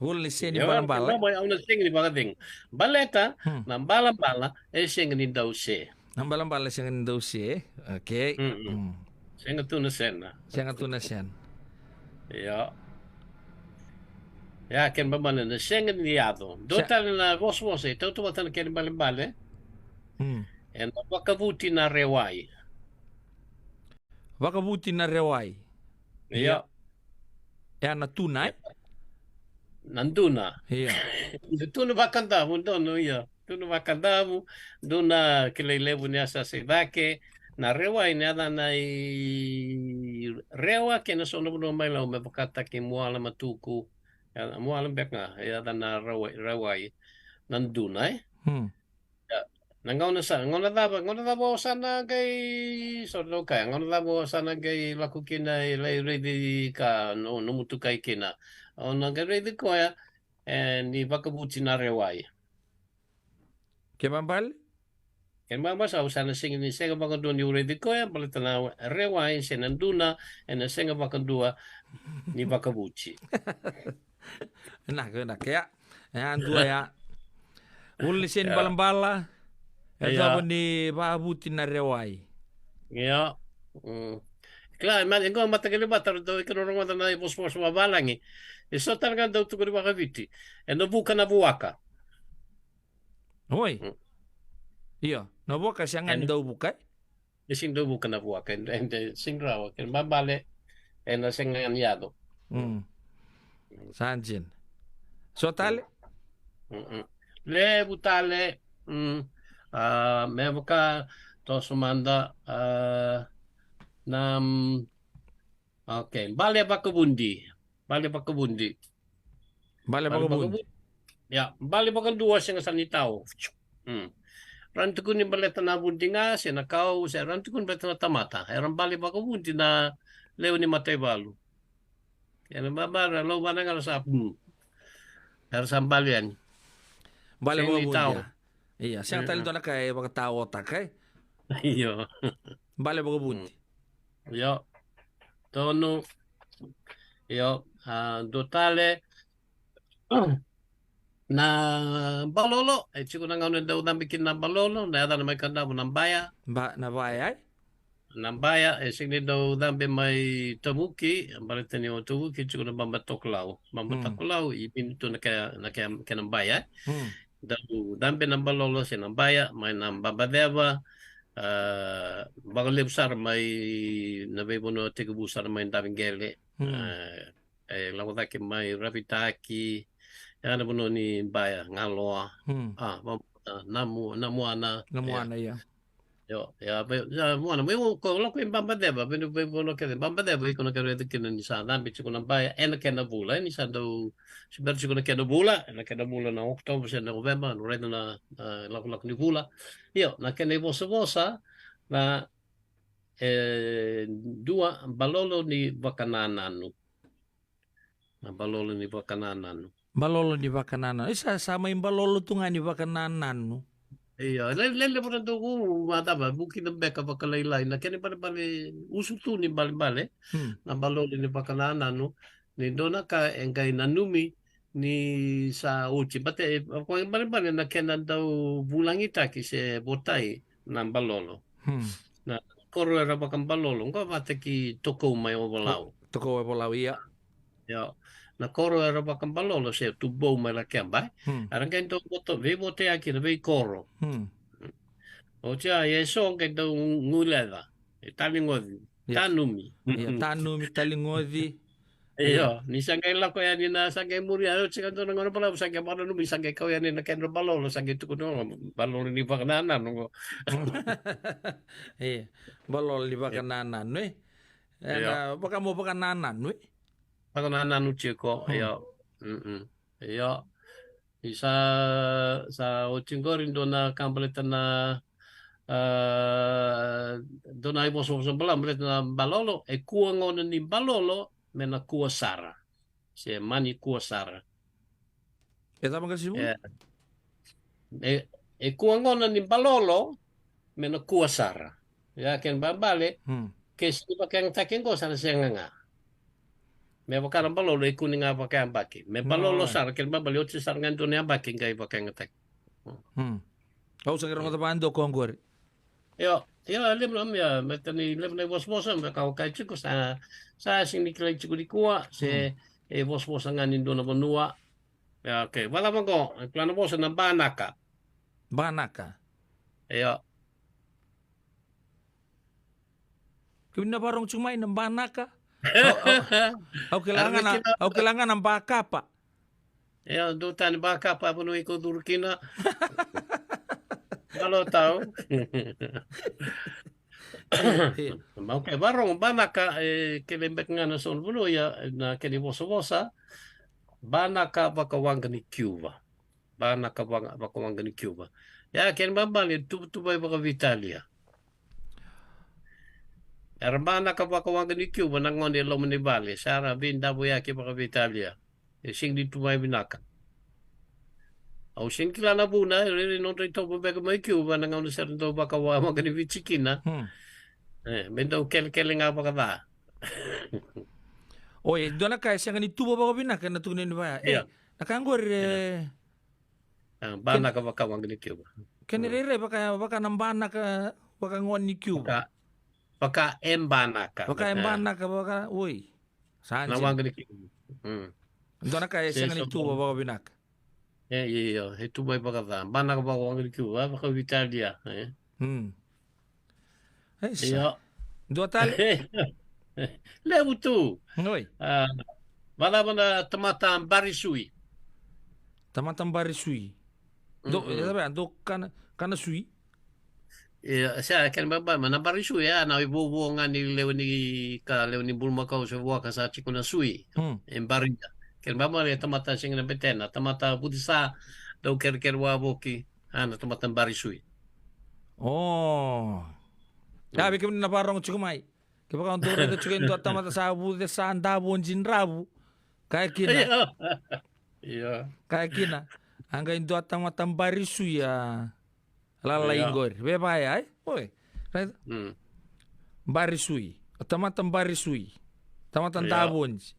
Vula ni se ni, io, balabala. Au na sega ni vakacegu. Baleta, hmm, na balabala e sega ni dau se. Na balabala e sega ni dau se. Okay. Mm-mm. Mm. Sega tu na sena. Sega tu na sena. Io. Ia, kena balebale na sega ni yaco. Dua, se-, tale na vosavosa e tautauvata na kena balebale. Mm. Ena vakavuti na rewai. Vakavuti na rewai. Io. Ia. Ia na tuna, e? Na duna. Io. Na tuna vakadavu, donu, io. Tuna vakadavu, duna kilai levu ni yasayasa i cake. Na rewai na yacana i Rewa kei na so na vanua mai Lau me vakataki Muala, Matuku. Ia, Muala beka ga, e yacana rewai, rewai. Na duna, e? Hmm. Ia. Na gauna sa, gauna cava, gauna cava o sa na qai, so na kaya, gauna cava o sa na qai lako kina e lai raici ka no, nomu tukai kina. O na qai raici koya, e, ni vakavuti na rewai. Kena ibalebale? Kena ibalebale sa, au sa na sega ni sega vakadua niu raici koya, baleta na rewai se na duna, ena sega vakadua ni vakavuti. Vinaka, vinaka, ia. Ia, dua ya. Vula ni se ni, ia, balabala, e, ia, cava ni vakavuti na rewai. Ia. Mm. Kila, ma, e qo mataqali vata, ratou iko na rogoca na ivosavosa vavalagi. E so tale ga dau tukuni vakaviti. Ena vuka na vuaka. Oi. Mm. Io, na vuaka e sega ni dau vuka, e? E sega ni dau vuka na vuaka, e, e, e sega ni rawa, kena ibalebale ena sega ni yaco. Mm. Sa dina. So tale? Mm-mm. Levu tale, mm, a, me vaka, toso mada, a, na, mm, okay, bale vakavudi. Bale vakavudi. Bale vakavudi. Bale vakavudi. Ia, bale vakadua sega sara ni tao. Mm. Rawa ni tukuni baleta na vudi ga, se na kau, se rawa ni tukuni baleta na tamata. Era bale vakavudi na lewe ni mataivalu. Kena ibalebale, lau vana ga ra sa, mm. Era sa bale yani. Bale vakavudi, sega ni tao. Ia. Ia, sega tale, mm, dua na ka e vakataotaka, e? Io. Bale vakavudi. Mm. Io. Tonu. Io, a, dua tale. Na balolo, e tiko na gauna e dau cabe kina na balolo, na yacana mai Kadavu na baya. Ba, na baya, e? Na baya, e sega ni dau cabe mai Tavuki, baleta ni o Tavuki tiko na baba tokalau. Baba, mm, tokalau, e bibi tu na kena, na kena, kena baya, e? Mm. Dau cabe na balolo se na baya mai na Babaceva, a, vakalevu sara mai na veivanua tekivu sara mai Daviqele, mm, a, e lako cake mai Ravitaki, ya na vanua ni baya, Galoa. Mm. A, va-, a, Namu-, Namuana. Namuana, ia. Io, ia, vei, ia, Muana, vei, ko lako i Babaceva, vei, veivanua kece, Babaceva, iko na kena raica kina ni sa cabe tiko na baya ena kena vula, e, ni sa dau, se bera tiko na kena vula, ena kena vula na Okotova se na Noveba, na raica na, na lakolako ni vula. Io, na kena ivosavosa, na, e dua, balolo ni vakanananu. Na balolo ni vakanananu. Balolo ni vakanananu. E sa, sa mai balolo tu ga ni vakanananu. Io, le, le, le vona dou matava, vuki na beka vakalailai, na kena balebale usu tu ni balebale. Hmm. Na balolo ni vakanananu, ni dua na ka e qai nanumi ni sa oti. Bate, e, balebale na kena dau vulagitaki se votai na balolo. Hmm. Na koro era vakabalolo, qo vata ki Tokou mai Ovalau. Tokou Ovalau, ia. Io. Na koro era vakabalolo se Tubou mai Lakeba. Hmm. Era qai dau voto, veivoteaki na veikoro. Hmm. Oti a, ia e so qai dau guileca. E taligoci. Ia. Tanumi. Ia, tanumi, taligoci. Io, ni sa qai lako yani na sa qai muri, a, oti ka dua na gauna balavu, sa qai vakananumi, sa qai kau yani na kedra balolo, sa qai tukuna, balolo ni vakanananu qo. Io, balolo ni vakanananu, e? E, io. Na, vaka mo vakanananu, e? Vakanananu tiko, hmm, io. Mm-mm. Io. Ni sa, sa oti qori dua na ka baleta na, a, dua na ivosavosa balavu baleta na balolo, e kua gona ni balolo, me na kua sara. Se mani kua sara. E cava ga sivu? E, e, e kua gona ni balolo, me na kua sara. Ia kena balebale, hmm, ke sega ni vakayagataki qo sa na sega ga. Me vaka na balolo e kua ni ga vakayabaki. Me balolo, oi, sara, kena balebale oti sara ga dua na yabaki qai vakayagataki. Hmm. Au sa qai rogoca vakadua ko qori. Io, io, levu na, ia, me tani levu na ivosavosa, me ka o kai tiko, sa, sa sega ni kilai tiko nikua, se, hmm, e vosavosa ga ni dua na vanua. Ia, okay, valava qo, e kila na vosa na banaka. Banaka. Io. Kemuni na varogo tiko mai na banaka. Au, au, au kila ga na, au kila ga na bakapa. Io, dou tani bakapa, vanua iko curu kina. Malo tau. Io. Ma, okay, varogo, banaka, e, kele beka ga na so na vanua, ia, na kena ivosavosa. Banaka vakawaqa ni kiuva. Banaka vaka, vakawaqa ni kiuva. Ia, kena balebale, tuvatuva i vakaveitalia. Era banaka vakawaqa ni kiuva na gone e loma ni vale, sa ra veidavoyaki vakaveitalia. E sega ni tu mai vinaka. Au sega ni kila na vuna, e rairai nodra itovo beka mai kiuva na gauna sa ra dau vakawaqa ni viti kina. Hmm. E, me dau kelekele ga vakaca. Oi, e dua na ka e sega ni tuva vakavinaka na tukuni ni vaya. Ia. E, na ka qori, e, ia. A, banaka vakawaqa ni kiuva. Kena, hmm, rairai vaka, vaka na banaka vakagone ni kiuva. Vaka, vaka e banaka. Vaka e, e, banaka, vaka, oi. Sa na dina. Waqa ni kiuva. Hmm. Dua na ka e sega ni tuva vakavinaka. E, io, e tu mai vakaca. Banaka vakawaqa ni kiuva, vakaveitalia, e. Hmm. Isa. Io. Dua tale. Levu tu. Oi. A, valava na tamata barisui. Tamata barisui. Do, mm-mm, e, dou kana, kana sui? Ia, sa kena balebale, ma na barisui, a, na ivuavuaga ni lewe ni ka, lewe ni bulumakau se vuaka sa tiko na sui. Hmm. E baria. Kena balebale, tamata sega na betena, tamata vucesa, dau kerekere wavoki. A, na tamata barisui. O. Ia, mm, vei kemuni na varogo tiko mai. Kevaka o dou raica tiko e dua tamata sa vucesa, davoji, dravu. Kaya kina. Ia. Ia. Kaya kina. A qai dua tamata barisui a lalai, ia, qori. Vevaya, e? Oi. Raica. Mm. Barisui. O tamata barisui. Tamata, ia, davoji.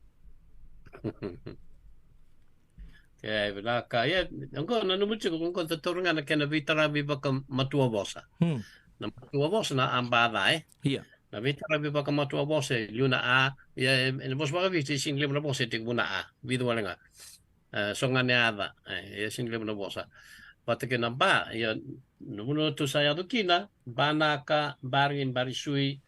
E, vinaka. Ia, oqo nanuma tiko, oqo da taura ga na kena veitaravi vakamatuavosa. Hmm. Na matuavosa na a ba ca, e? Ia. Na veitaravi vakamatuavosa e liu na a, ia, e, e na vosa vakaviti e sega ni levu na vosa e tekivu na a, vica wale ga. E, so ga na a ca, e, e sega ni levu na vosa. Vata kei na ba, ia, na vanua tu sa yaco kina, ba naka, bari, bari sui,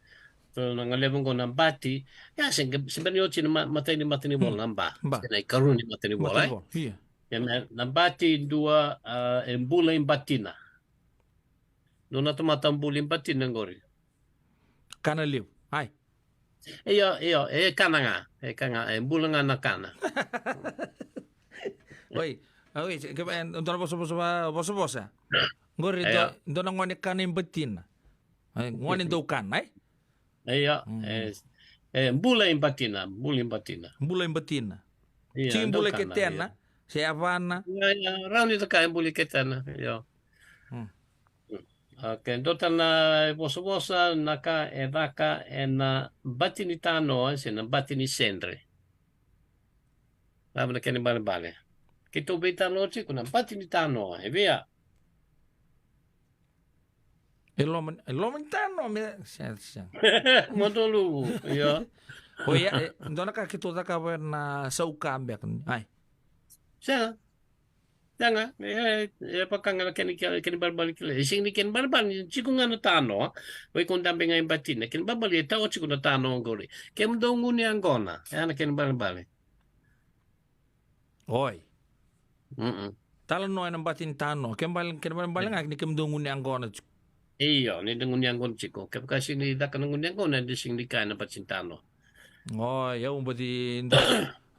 so na galevu oqo na bati, ia, se, se bera ni oti na ma-, matai ni matanivola, hmm, na ba, ba, se na ikarua ni matanivola, e? Matanivola, ia. Ia, me, na bati dua, a, e bula i batina. Dua na tamata bula i batina qori. Kana levu. Ai. Io, io, e kana ga. E kana ga, e bula ga na kana. Oi, oi, ke, e, dua na vosa, vosa, vosa, vosa. Qori, io, dua, dua na gone kana i batina. Ai, gone dau kana, ai? Io, mm, e, e bula i batina, bula i batina. Bula i batina. Io, tiki bula i ketena, se yavana. Io, io, rawa ni caka e bula i ketena, io. Mm. Okay, dua tale na ivosavosa, na ka e caka ena bati ni tanoa se na bati ni sedre. Cava na kena ibalebale? Keitou veitalanoa tiko na bati ni tanoa, e via? E loma, e loma ni tanoa, me, sega, sega. Mo dou luvu, io. O ia, e, dua na ka keitou cakava ena sauka beka ni. Ai. Sega. Sega, e, e vaka ga na kena, kena, kena ibalebale kila. E sega ni kena ibalebale, ni tiko ga na tanoa. O iko dabe ga i batina. Kena ibalebale e tau tiko na tanoa qori. Kemudou gunu yaqona. E a na kena ibalebale. Oi. Mm-mm. Talanoa ena bati ni tanoa. Kena ibalebale, kena ibalebale ga ni kemudou gunu yaqona tiko. Io, ni da gunu yaqona tiko. Kevaka sega ni caka na gunu yaqona, da sega ni kaya na bati ni tanoa. O, ia, au bati,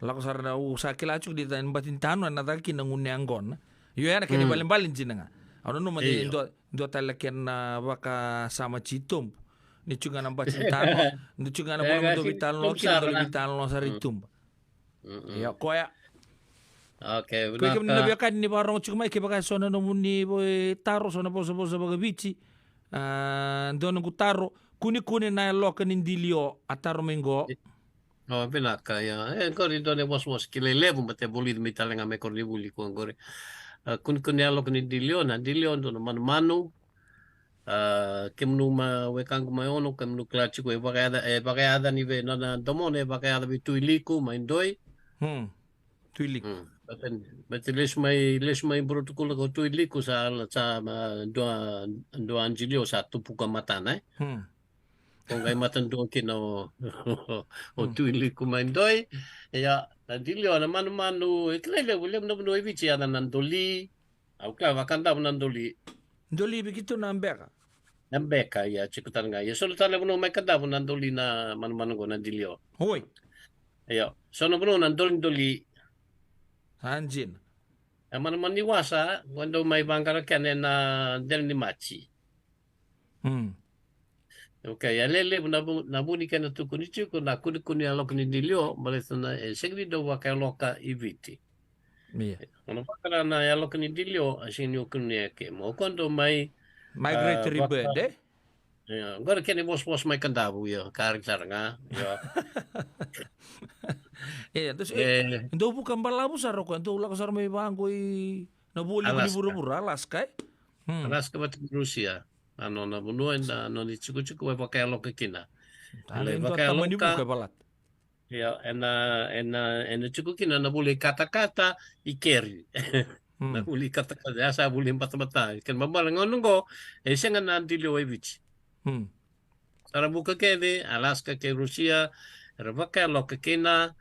lako sara na, au sa kila tiko ni da bati ni tanoa, na caka kina na gunu yaqona. Io, ya na kena ibalebale dina ga. Au nanuma ni dua, dua tale na kena vakasama titobu. Ni tiko ga na bati ni tanoa, ni tiko ga na vanua dau veitalanoa kina, dau veitalanoa sara i tuba. Mm-mm. Ia, koya. Okay, vinaka. Koi kemuni na veiwekani ni vakarorogo tiko mai, kevaka e so na nomuni vo-, e, taro, so na vosavosa vakaViti. A, dua noqu taro, kunekune na yaloka ni dilio, a taro mai qo. O, vinaka, ia. E, qori dua na vosavosa kilai levu, baleta e vulici mai tale ga mai koronivuli qo qori. A, kunekune yaloka ni dilio, na dilio, dua na manumanu. A, kemunu mai wekaqu mai Ono, kemunu kila tiko e vakayaca, e vakayaca ni vei, nona domona e vakayaca vei Tui Liku mai Doi. Hmm. Tui Liku. Hmm. Baleta, baleta lesu mai, lesu mai Buretuku ko Tui Liku sa, sa, ma, dua, dua dilio sa tupuka matana, e. Hmm. Ko qai matadua kina o, o Tui Liku mai Doi. Ia, na dilio na manumanu, e kilai levu, levu na vanua e Viti, yaca na doli. Au kila vakadavu na doli. Doli vei keitou na beka. Na beka, ia, tiko tale ga. Ia, so na tale vanua mai Kadavu na doli na manumanu qo na dilio. Oi. Ia, so na vanua na dolidoli. Sa dina. E manumanu ni wasa, qo dau mai vaqara kina ena dela ni Maji. Hmm. Okay, e lelevu na vu-, na vu ni kena tukuni tiko na kunekune yaloka ni dilio, baleta na, e sega ni dau vakayaloka i Viti. Ia. O na vakara na yaloka ni dilio, e sega ni o kunea ke. Mo koya dau mai, migratory, a, vaka-, bird, e? Ia, qori kena ivosavosa mai Kadavu, ia, kari tara ga, ia. E, dou se-, e, dou vuka balavu sara o koya, dou lako sara mai vaqo i na vua liku ni vuravura, Alaska, e? Hmm. Alaska vata kei Rusia. Na nona vanua, na nona itikotiko e vakayaloka kina. Ena dua tamani vuka e valata. Ia, ena, ena, ena tiko kina na vula i katakata i keri. Hmm. Na vula i katakata, ya sa vula i batabata. Kena ibalebale gauna qo, e sega na dilio e Viti. Hmm. Sa ra vuka kece, Alaska kei Rusia, era vakayaloka kina,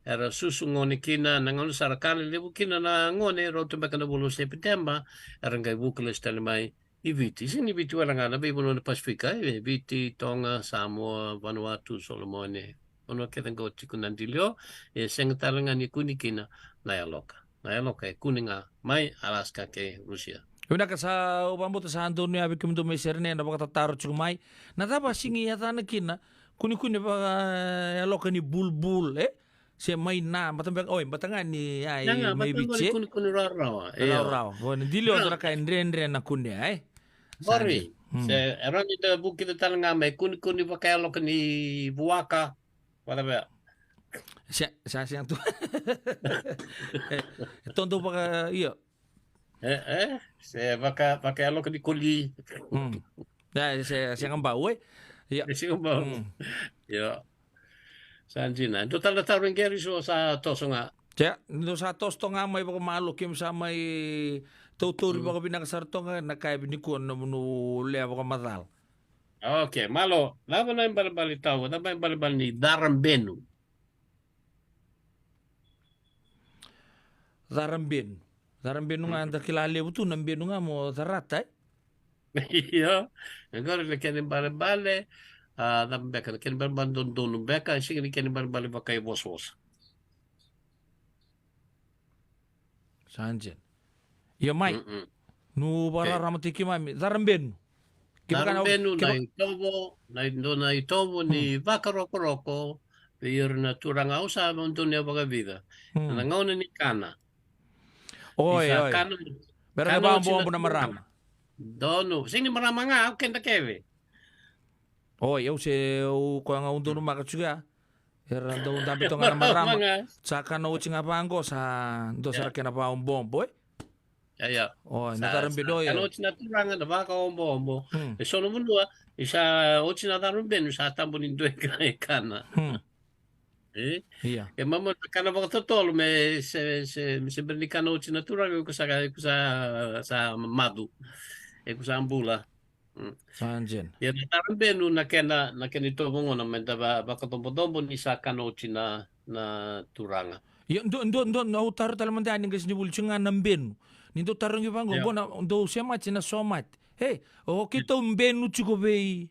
era susu gone kina, na gauna sa ra ka lelevu kina na gone, rauta beka na vula o Sepiteba, era qai vuka lesu tale mai i Viti. Sega ni Viti wale ga, na veivanua na Pasifika, e Viti, Toga, Samoa, Vanuatu, Solomone. Vanua kece qo tiko na dilio, e sega tale ga ni kune kina na yaloka. Na yaloka e kune ga mai Alaska kei Rusia. Vinaka, sa, au vakabauta sa donu ya vei kemudou mai Serene na vakatataro tiko mai. Na cava sega ni yacana kina kunekune vakayaloka ni bulbul, e? Se mai na, bata beka, oi, bata ga ni, ai, na, na, mai bata ga ni Viti, e? Kunekune rawarawa, io. Rawarawa. Vo ni dilio, na, dua na ka e dredre na kunea, e? Qori. Hmm. Se, e rawa ni da vukica tale ga mai kunekune vakayaloka ni vuaka. Vata vea. Se, se, se tu. E, e todo vaka, io. E, e, se vaka, vakayaloka ni koli. Hmm. E, se, se gabau, e. Ia. Se gabau. Hmm. Ia. Sa dina. Dua tale na taro qori so sa toso ga. Ia, dou sa toso toka ga mai vakamalua, keimami sa mai tautauri, hmm, vakavinaka sara toka ga na ka e vei nikua na nomuni lewa vakamacala. Okay, malo, cava na ibalebale tau, cava na ibalebale ni cara benu? Cara benu. Cara benu ga, hmm, da kila levu tu na benu ga mo carata, e? Io, e qori na kena ibalebale, a, cava beka, na kena ibalebale dodonu beka, e sega ni kena ibalebale vakaivosavosa. Sa dina. Ia mai. Mm-mm. Nu vakararamataki keimami. Cara benu. Kevaka na, Darubenu, keva- na itovo, na i-, dua na itovo ni vakarokoroko vei ira na turaga, au sa dau ni vakavica. Hmm. Na gauna ni kana. Oi, oi. Kana, me ra kana oti na vakaobobo na marama. Donu, sega ni marama ga, au keda kece. Oi, au se, au koya ga au donumaka tiko ya. Era dau dabe toka na marama. Marama ga. Sa kana oti ga vaqo, sa dua sara kena vakaobobo, e? Ia, ia. Oi, na darubenu, oi. Kana oti na turaga na vakaobobo. Hmm. E so na vanua, e sa oti na darubenu, sa tabu ni dua e ka-, e kana. Hmm. E? Ia. E mama kana vakatotolo me se, se, me se bera ni kana oti na turaga, e ko sa, e ko sa, sa macu. E ko sa bula. Mm. Sa dina. Ia na darubenu na kena, na kena itovo gona me da va-, vakadobodobo ni sa kana oti na, na turaga. Ia, dua, dua, dua, au taro tale mada yani qai se ni vuli tiko ga na benu. Ni dau tarogi vaqo, qo na, dau semati na somate. Ei, o keitou benu tiko vei.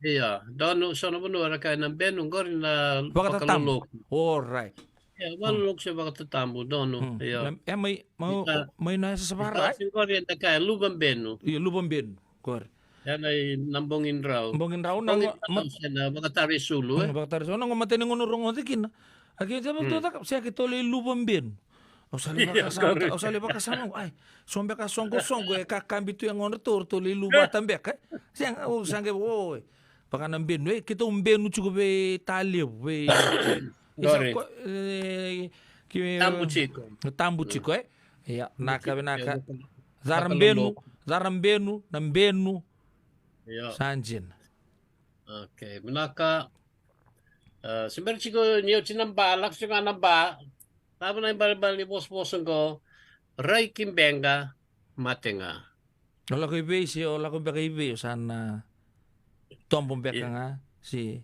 Ia, donu, so na vanua era kaya na benu, qori na vakaloloku. All right. Ia, vakaloloku se vakatatabu, donu. Hmm. Ia. Na, e mai, mai, mai na yasayasa vakaRa, e? Qori eda kaya luva benu. Ia, luva benu, qori. Ia na i-, na bogi drau. Bogi drau, na bogi drau, se na vakatarisulu, e? Hmm, vakatarisulu. Na qo matai ni gauna rogoci kina. A keitou, hmm, keitou caka, se keitou lai luva benu. Au sa lai vakasama, au sa lai vakasama, ai, so beka soqosoqo, e kakabi tu e gauna ratou, ratou lai luvata beka, e? Sega, au sa qai, o, e. Vaka na benu, e, keitou benu tiko vei Talevu, vei, qori. Isa ko, e, ki, tabu tiko. Tabu tiko, e? Ia, na ka vinaka. Cara benu, cara benu, na benu. Ia. Sa dina. Okay, vinaka. E, se bera tiko ni oti na ba, lako tiko ga na ba. Cava na ibalebale ni vosavosa qo, rai ki beqa, mate ga. O lako i vei se, o lako beka i vei, o sa na tobo beka ga, se.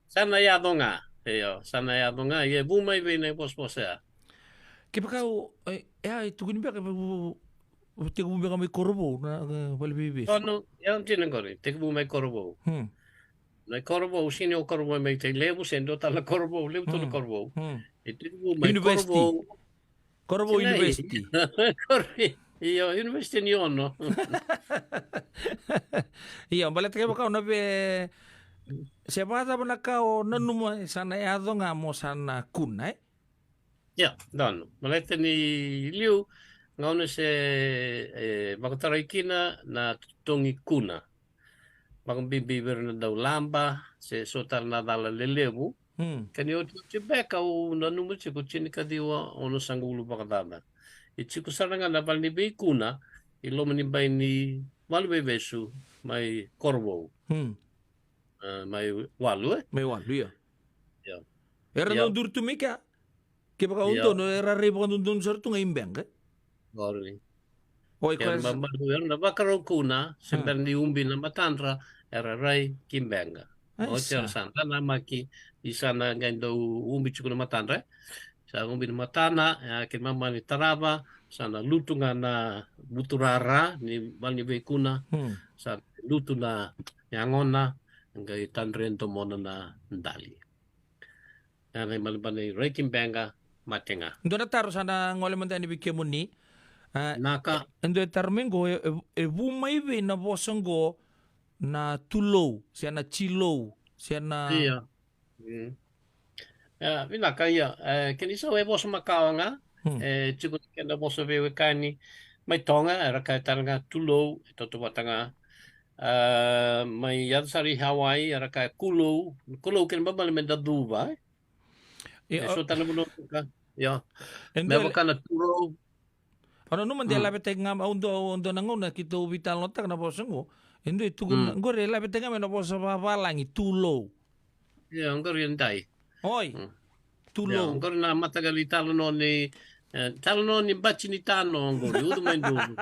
Sa na yaco ga, io, sa na yaco ga, ia e vu mai vei na ivosavosa ya. Kevaka o, e, e, e tukuni beka, vu, vu, vu, tekivu beka mai Korovou, na, na vale veivesu. O, no, ia, dina qori, tekivu mai Korovou. Hmm. Na i Korovou, sega ni o Korovou mai Tailevu, se dua tale na Korovou, levu tu na Korovou. Hmm. E tekivu mai University. Korovou. Korovou University. Kore-, io, University ni Ono. Io, baleta kevaka o na ve-, se vakacava na ka o nanuma, sa na yaco ga mo sa na kuna, e? Ia, donu. Baleta ni liu, gauna se, e, vakatarai kina na totogi kuna. Vakabibi vei ira na daulaba, se so tale na cala lelevu. Hmm. Ka ni otioti beka au nanuma tiko tinikaciwa onosagavulu vakacaca. E tiko sara ga na vale ni veikuna, i loma ni bai ni valu veivesu, mai Korovou. Hmm. E, mai Walu, e? Mai Walu, ia. Ia. Era na duri tu mai kea. Kevaka o donu, era rai vakadodonu sara tu ga i beqa. Qori. Oi, era koya sa- mamalu, era na vakarau kuna, se bera ni ubi na matadra, era rai ki beqa. Ai, oti sa. Era sa nanamaki, i sa na qai dau ubi tiko na matadra, e. Sa ubi na matana, e, kei mama ni tarava, sa na lutu ga na vuturara, ni vale ni veikuna, hmm, sa lutu na yagona, qai tadre domona na dali. Ia na ibalebale ni rai ki beqa, mate ga. Dua na taro sa na gole mada yani vei kemuni. A, na ka. E, e dua e taro mai qo, e, e, e vu mai vei na vosa qo na tulou, se na tilou, se na. Ia. Mm. Ia, vinaka ia. E, kena isau e vosa makawa ga. Hmm. E, tiko na kena vosa veiwekani. Mai Toga, era kaya tale ga tulou, e tautauvata ga. A, mai yaco sara i Hawaii, era kaya kulou. Kulou kena ibalebale me da cuva, e? Ia, e so tale na vanua ka. Ia. E me dua vaka na tulou. Au nanuma de lavetaki ga, au dua, au dua na gauna keitou veitalanoataka na vosa qo. E dua e tukuna, qori e lavetaki ga mai na vosa vavalagi, tulou. Ia, qori e dai. Oi. Mm. Tulou. Ia, qori na mataqali talanoa ni, e, talanoa ni bati ni tano qori, ucu mai duru.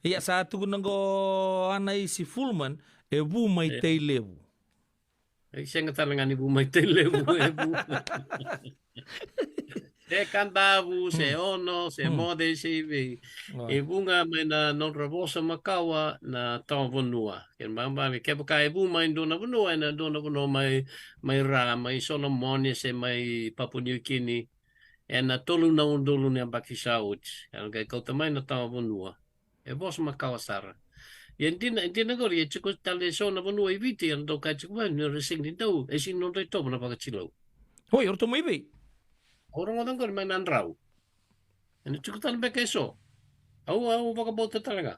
Ia, sa tukuna qo Anaisi Fulman, e vu mai Tailevu. E sega tale ga ni vu mai Tailevu, e vu. Se Kadavu, se Ono, se Moce, se i vei. Oi. E vu ga mai na nodra vosa makawa na tawa vanua. Kena ibalebale, kevaka e vu mai dua na vanua, ena dua na vanua mai, mai ra, mai Solomoni, se mai Papua Niukini. Ena tolu na udolu ni yabaki sa oti. Ena qai kauta mai na tawa vanua. E vosa makawa sara. Ia dina, dina qori, e tiko tale eso na vanua i Viti, era dau kaya tiko mai ni ra sega ni dau, e sega ni nodra itovo na vakatilou. Oi, o ratou mai vei? Au rogoca qori mai Nadrau. Ena tiko tale beka eso. Au, au vakabauta tale ga.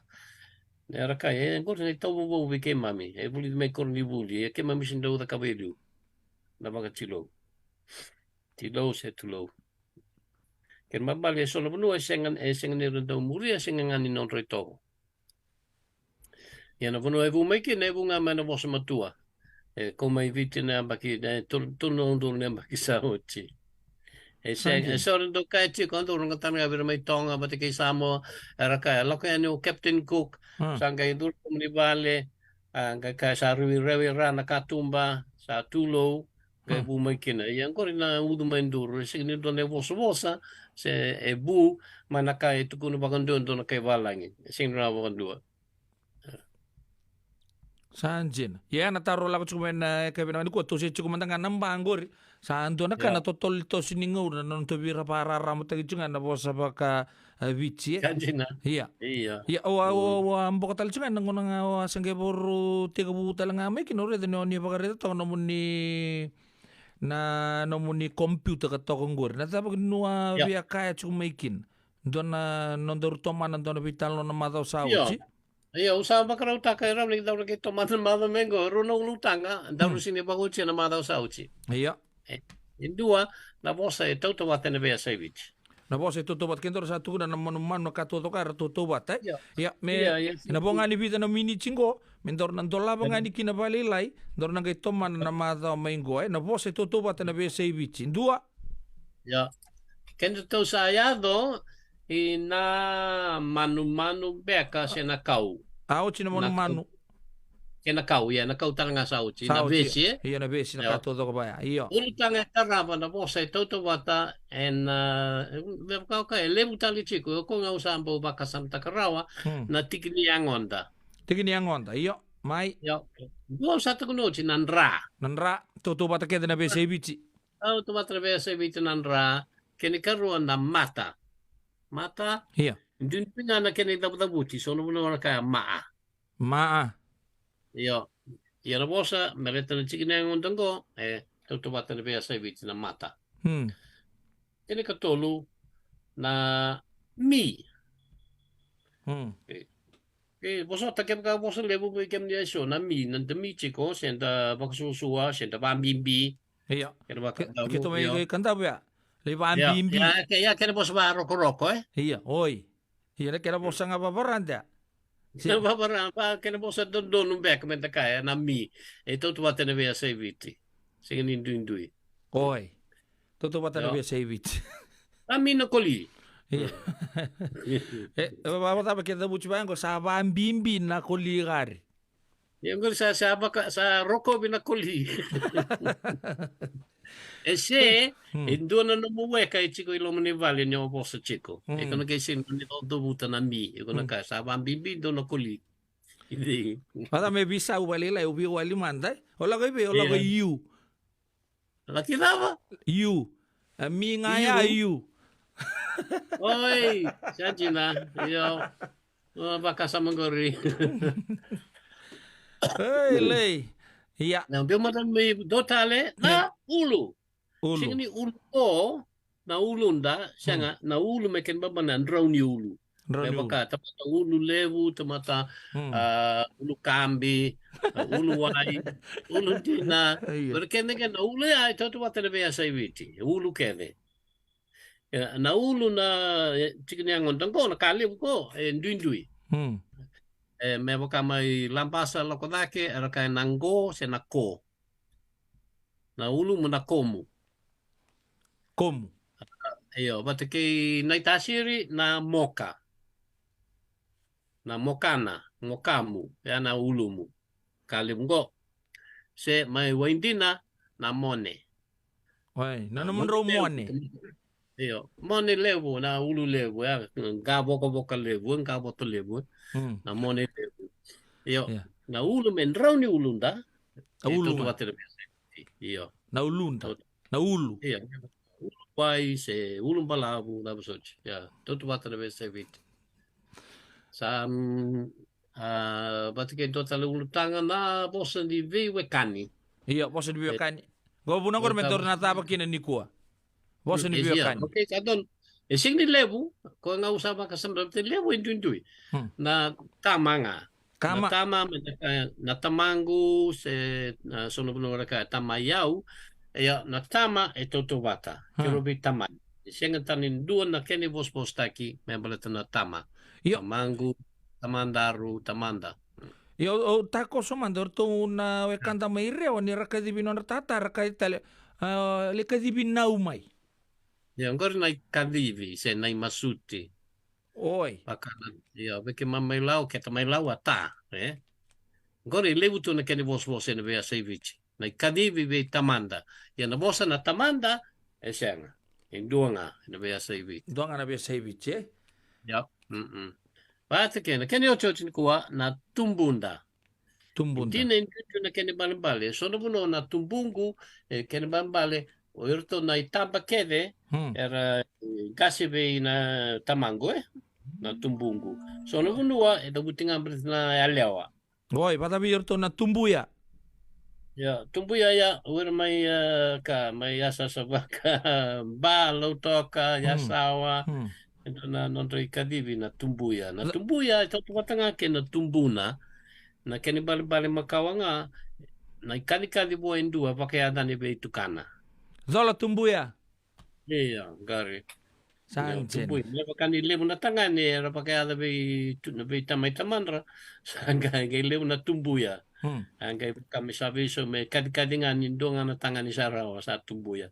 Era kaya, e qori na itovo vou vei keimami. E vulici mai koronivuli, e keimami sega ni dau cakava e liu. Na vakatilou. Tilou se tulou. Kena ibalebale eso na vanua, e sega, e sega ni ra dau muria, e sega ga ni nodra itovo. Ia na vanua e vu mai kina, e vu ga mai na vosa matua. E kau mai Viti na yabaki, na tolu, tolu na udolu na yabaki sa oti. E se, e so ra dau kaya tiko, au dau rogoca tale ga vei ira mai Toga, vata kei Samoa, era kaya, lako yani o Captain Cook, sa qai curu i loma ni vale, a, qai kaya sa rewi, rewi ra na katuba, sa tulou, qai vu mai kina. Ia qori na ucu mai duru, e sega ni dua na ivosavosa, se e vu, mai na ka e tukuna vakadua dua na kai valagi. E sega ni rawa vakadua. Sa dina. Ia na taro lako tiko mai na yakavi nikua, toso tiko mada ga na ba qori. Sa dua na ka na totolo ni toso ni gauna, na nodatou via vakararamataki tiko ga na vosa vaka, e, Viti, e. Sa dina. Ia. Ia. Ia, au a, au a, au a boka tale tiko ga na gauna ga au a sa qai vakarau tekivu tale ga mai kina, au raica ni o ni vakaraica toka nomuni, na nomuni computer ka toka qori. Na cava kina o a via kaya tiko mai kina? Dua na nodaru tomana, dua na veitalanoa na macawa sa oti. Ia, au sa vakarautaka e rawa ni daru na qai tomana na macawa mai qo, rua na ulutaga daru sega ni vakaotia na macawa sa oti. Ia. E, e dua, na vosa e tautauvata ena veiyasai Viti. Na vosa e tautauvata, ke daru sa tukuna na manumanu, na ka taucoko era tautauvata, e? Ia. Ia, me, ia, ia, ena vo ga ni vica na miniti qo, me daru na dolava ga yani kina vakalailai, daru na qai tomana na macawa mai qo, e? Na vosa e tautauvata ena veiyasai Viti. Dua. Ia. Kedatou sa yaco i na manumanu beka se na kau. A oti na manumanu. Kei na kau, ia, na kau tale ga sa oti. Sa oti, vesi, e? Ia, na vesi, na ka taucoko vaya, io. Ulutaga e tarava na vosa e tautauvata ena, e, me vaka, e levu tale tiko, o koya ga au sa bau vakasamataka rawa, na tiki ni yagoda. Tiki ni yagoda, io, mai. Io. Dua au sa tukuna oti, na dra. Na dra, tautauvata kece na veiyasai Viti. Tautauvata na veiyasai Viti na dra, kena ikarua na mata. Mata. Ia. Duidui ga na kena icavucavuti, so na vanua na kaya maa. Maa. Io. Ia na vosa, me baleta na tiki ni yagoda qo, e tautauvata na veiyasai Viti na mata. Hmm. Kena ikatolu, na mi. Hmm. E, e, vosota kevaka vosa levu vei kemuni eso, na mi, na da mi tiko, se da vakasuasua, se da vabibi. Ia. Kena vaka, ke, keitou mai Kadavu ya. Lai vabibi. Ia, ke, ia, kena vosa varokoroko, e? Ia, oi. Ia, na kena vosa ga vavarada. Se vavara, va, kena vosa dodonu beka me da kaya, na mi. E tautauvata na veiyasai Viti. Sega ni duidui. Oi. Tautauvata na veiyasai Viti. Na mi na koli. Ia. E, e, va, va, va, ke cavuti vaya qo, sa vabibi na koli qori. Ia qori sa, sa vaka, sa rokovi na koli. E se, hmm, e dua na nomu weka e tiko i loma ni vale ni o vosa tiko. Hmm. E ko na qai sega ni o cavuta na mi. E ko na, hmm, ka sa vabibi dua na koli. Vata me veisau vakalailai, au veiwali mada, e? O lako i vei, o lako i u. Laki cava? U. A mi ga ya, u. Oi, sa dina. Io. O, vakasama qori. Ei, lei. Ia. Na biu mada me dua tale, na ulu. Ulu. Sega ni ulu o, na uluda, sega, na ulu me kena baba na drau ni ulu. Drau ni ulu. Me vaka, tamata ulu levu, tamata, hmm, a, ulu kabi, a, ulu wai, ulu dina. Io. Qori kece ga na ulu ya, e tautauvata na veiyasai Viti. Ulu kece. E, na ulu na, e, tiki ni yagoda qo, na ka levu qo, e duidui. Hmm. E, me vaka mai Labasa lako cake, era kaya na qo, se na ko. Na ulumu na komu. Komu. Io, vata kei Naitasiri na moka. Na mokana, mokamu, ya na ulumu. Ka levu qo. Se mai Waidina na mone. Oi, na, na nomudrau mone. Io, mone levu, na ulu levu, ya, qa vokavoka levu, qa voto levu, hmm, na mone levu. Io, ia, na ulu me drau ni uluda, a, e ulu, tautauvata na veiyasai Viti. Io. Na uluda. Taut-, na ulu. Io. Ulu wai se ulu balavu, na vosoti. Ia, tautauvata na veiyasai Viti. Sa, mm, A, vata kei dua tale ulutaga na vosa ni veiwekani. Io, vosa ni veiwekani. Qo vuna qori me dua na cava kina nikua. Vosa ni veiwekani. Okay, sa donu. E sega ni levu, ko ga au sa vakasamataka, levu e duidui. Na tama ga. Na tama, na tamaqu, se na so na vanua ka tama i au. Ia, na tama e tautauvata. Kei rau veitamani. E sega tani dua na kena ivosavosataki me baleta na tama. Io. Tamaqu, tamadaru, tamada. Io, o takoso mada o ratou na wekada mai Rewa ni ra kacivi nodra tata, ra kaci tale, a, le kacivi nau mai. Ia, qori na ikacivi se na imasuti. Oi. Vaka na, ia, vei keimami mai Lau, keta mai Lau a ta, e? Qori e levu tu na kena ivosavosa ena veiyasai Viti. Na ikacivi vei tamada. Ia na vosa na tamada, e sega. E dua ga ena veiyasai Viti. Dua ga na veiyasai Viti, e? Ia, mm. Vata kei na kena iotioti nikua na tubuda. Tubuda. Dina e duidui na kena ibalebale. So na vanua na tubuqu, e kena ibalebale, o iratou na itaba kece, era, e, qase vei na tamaqu, e? Na tubuqu. So na vanua, e cavuti ga baleta na yalewa. Oi, vata vei iratou na tubuya. Ia, tubuya, ia, o ira mai, e, ka, mai yasayasa vaka, Ba, Lautoka, Yasawa. E dua na nodra ikacivi na tubuya. Na tubuya e tautauvata ga kei na tubuna. Na kena ibalebale makawa ga, na ikacikaci vua e dua vakayacani vei tukana. Cola tubuya. Ia, qori. Sa dina. Tubuya. Me vaka ni levu na tagane era vakayaca vei tu, na vei tamai tamadra. Sa qai, qai levu na tubuya. A qai vaka me sa veiso me kacikaci ga ni dua ga na tagane sa rawa sa tubuya.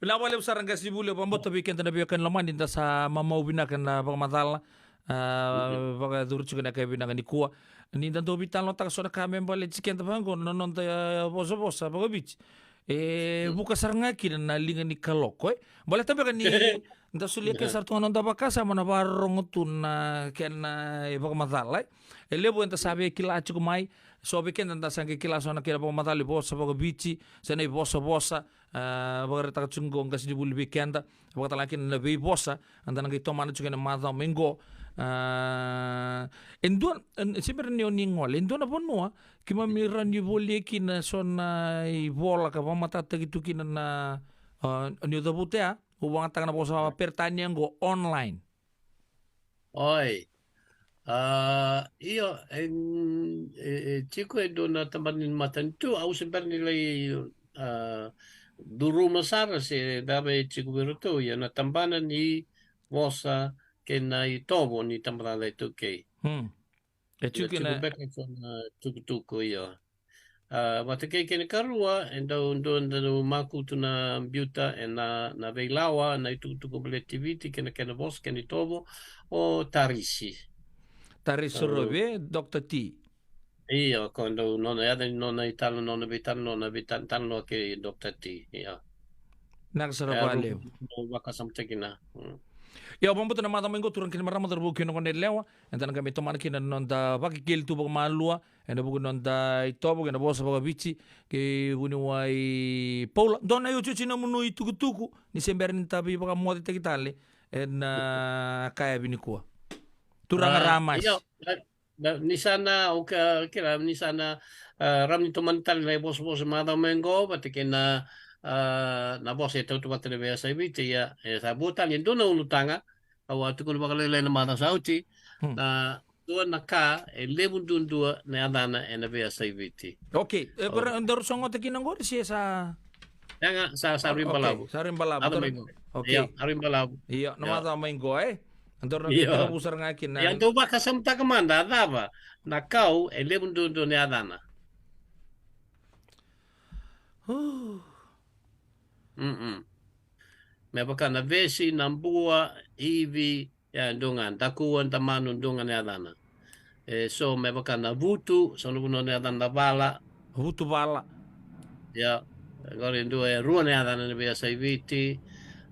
Vinaka vakalevu sara qasenivuli, au vakabauta vei keda na veiwekani lomani da sa mamau vinaka na vakamacala, a, vakayacori tiko na ka vinaka nikua. Ni da dau veitalanoataka so na ka me baleti keda vaqo na noda, e, vosavosa vakaviti. E vuka sara ga kina na liga ni kaloko, e. Baleta beka ni da solia ke sara tu ga na noda vakasama na vakarorogo tu na kena, e, vakamacala, e. E levu eda sa via kila tiko mai, so vei keda da sa qai kila so na kena vakamacala i vosa vakaviti, se na ivosavosa, a, vakaraitaka tiko qo qasenivuli vei keda, vakatale ga kina na veivosa, eda na qai tomana tiko ena macawa mai qo. A, e dua, e, se bera ni o ni gole, e dua na vanua keimami rawa ni volia kina so na ivola ka vakamatatataki tu kina na, a, ni o cavuta ya, au vakayagataka na vosa Peritania qo online. Oi. A, io, e, e, e tiko e dua na tabana ni matanitu, au se bera ni lai, a, curuma sara se cava e tiko vei iratou, ia na tabana ni vosa kei na itovo ni tabacakacaka iTaukei. Hmm. E tiko kina beka eso na tukutuku, io. A, vata kei kena ikarua, e dau, dau, dau makutu na biuta ena, na veilawa, na itukutuku baleti Viti kei na kena vosa, kei na itovo, o Tarisi. Tarisi Sorovi, e, Doctor T. Io, ko dau nona, yaca ni nona italanoa, nona veitalanoa, nona veitalanoa kei Doctor T, io. Vinaka sara vakalevu. Dau vakasamataki na. Mm. Io, au vakabauta na macawa mai qo, turaga kei na marama, cauravou kei na goneyalewa, eda na qai mai tomana kina na noda vakekeli tu vakamalua, ena vuku ni noda itovo kei na vosa vakaviti, kei vuniwai Paula. Dua na iotioti nomuni itukutuku, ni se bera ni da veivakamocetaki tale ena ka yavi nikua. Turaga Ramasi. Io, na, na, ni sa na, o ka, kila, ni sa na, a, rawa ni tomani tale na ivosavosa macawa mai qo, vata kei na, a, na vosa e tautauvata ena veiyasai Viti, ia, e sa vo tale e dua na ulutaga, au a tukuna vakalailai na macawa sa oti, na dua na ka e levu duadua na yacana ena veiyasai Viti. Okay, e, daru sogota kina qori se sa? Ia ga, sa, sa rui balavu. Sa rui balavu. Macawa mai qo. Okay. Io, sa rui balavu. Io, na macawa mai qo, e? Daru na tekivu sara ga kina. Ia, dau vakasamataka mada, a cava na kau e levu duadua na yacana? Mm-mm. Me vaka na vesi, na bua, ivi, ia, dua ga, dakua, damanu, dua ga na yacana. E so me vaka na vutu, so na vanua na yacana na vala. Vutu vala. Ia, qori e dua, e rua na yacana ena veiyasai Viti,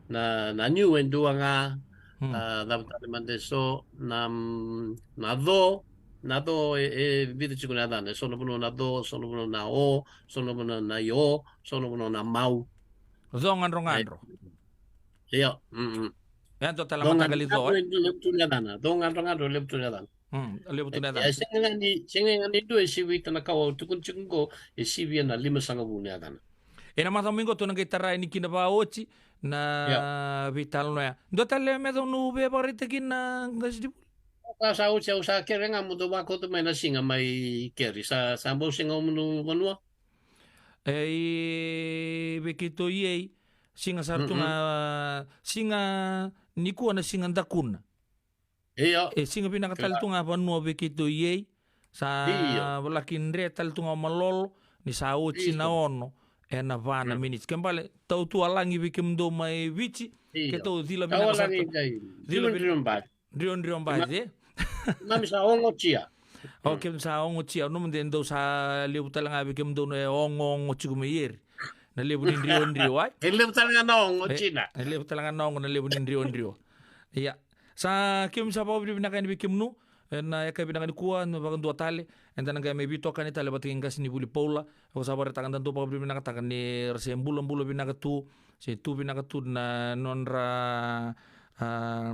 na, na niu e dua ga, a, cava tale mada e so, na, na co, na co e, e vica tiko na yacana, e so na vanua na co, so na vanua na o, so na vanua na io, so na vanua na mau. Co gadrogadro. Ia, mm. E dua tale na mataqali co, e? Levu tu na yacana. Dou gadrogadro, levu tu na yacana. Mm, levu tu na yacana. E, sega ga ni, sega ga ni dua e sivi ita na ka au tukuna tiko qo, e sivia na limasagavulu na yacana. E na macawa mai qo tou na qai tara yani kina vakaoti na veitalanoa ya. Dua tale me dou na via vakaraitaka kina, qasenivuli? Sa, sa oti, au sa kere ga mo dou vakauta mai na siga mai keri. Sa, sa bau sega o munu vanua? E, i vei keitou i ei, siga sara tu ga, siga nikua na siga dakuna. Io. E siga vinaka tale tu ga vanua vei keitou i ei. Sa volaki dre tale tu ga o Malolo, ni sa oti na ono e na va na miniti. Ke bale, tau tu a lagi vei kemudou mai Viti, keitou cila vinaka sara tu. Cila vinaka. Drio, drio bati, e? Mami sa ogo tia. O, kemudou sa ogo tia. Nomu de dou sa levu tale ga vei kemudou na e ogo, ogo tiko mai eri. Na levu ni drio, drio, ai? E levu tale ga na ogo tina. E levu tale ga na ogo, na levu ni drio, drio. Ia. Sa kemudou sa vakavinavinaka yani vei kemunu. E na yakavi vinaka nikua, na vakadua tale. Eda na qai mai veitokani tale vata kei qasenivuli Paula. Au sa vakaraitaka da dou vakavinavinakataka ni ra se bulabula vinaka tu. Se tu vinaka tu na nodra, a,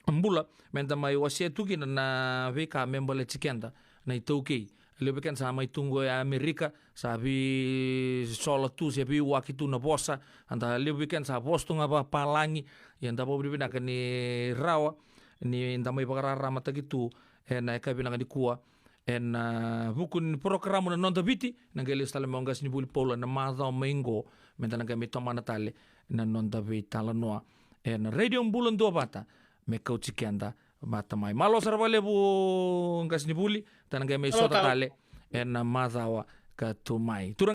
bula, me da mai wasea tu kina na veika me baleti keda na iTaukei. Levu vei keda sa mai tu qo e Amerika, sa veisola tu, se veiwaki tu na vosa, a da levu vei keda sa vosa tu ga vakapalagi, ia da vakavinavinaka ni rawa ni da mai vakararamataki tu e na yakavi vinaka nikua, e na vuku ni porokaramu na Noda Viti, na qai lesu tale mai o qasenivuli Paula na macawa mai qo, me da na qai mai tomana tale na noda veitalanoa e na Radio Bula Duavata, me kauti keda vata mai. Malo sara vakalevu qasenivuli, da na qai mai sota tale e na macawa ka tu mai.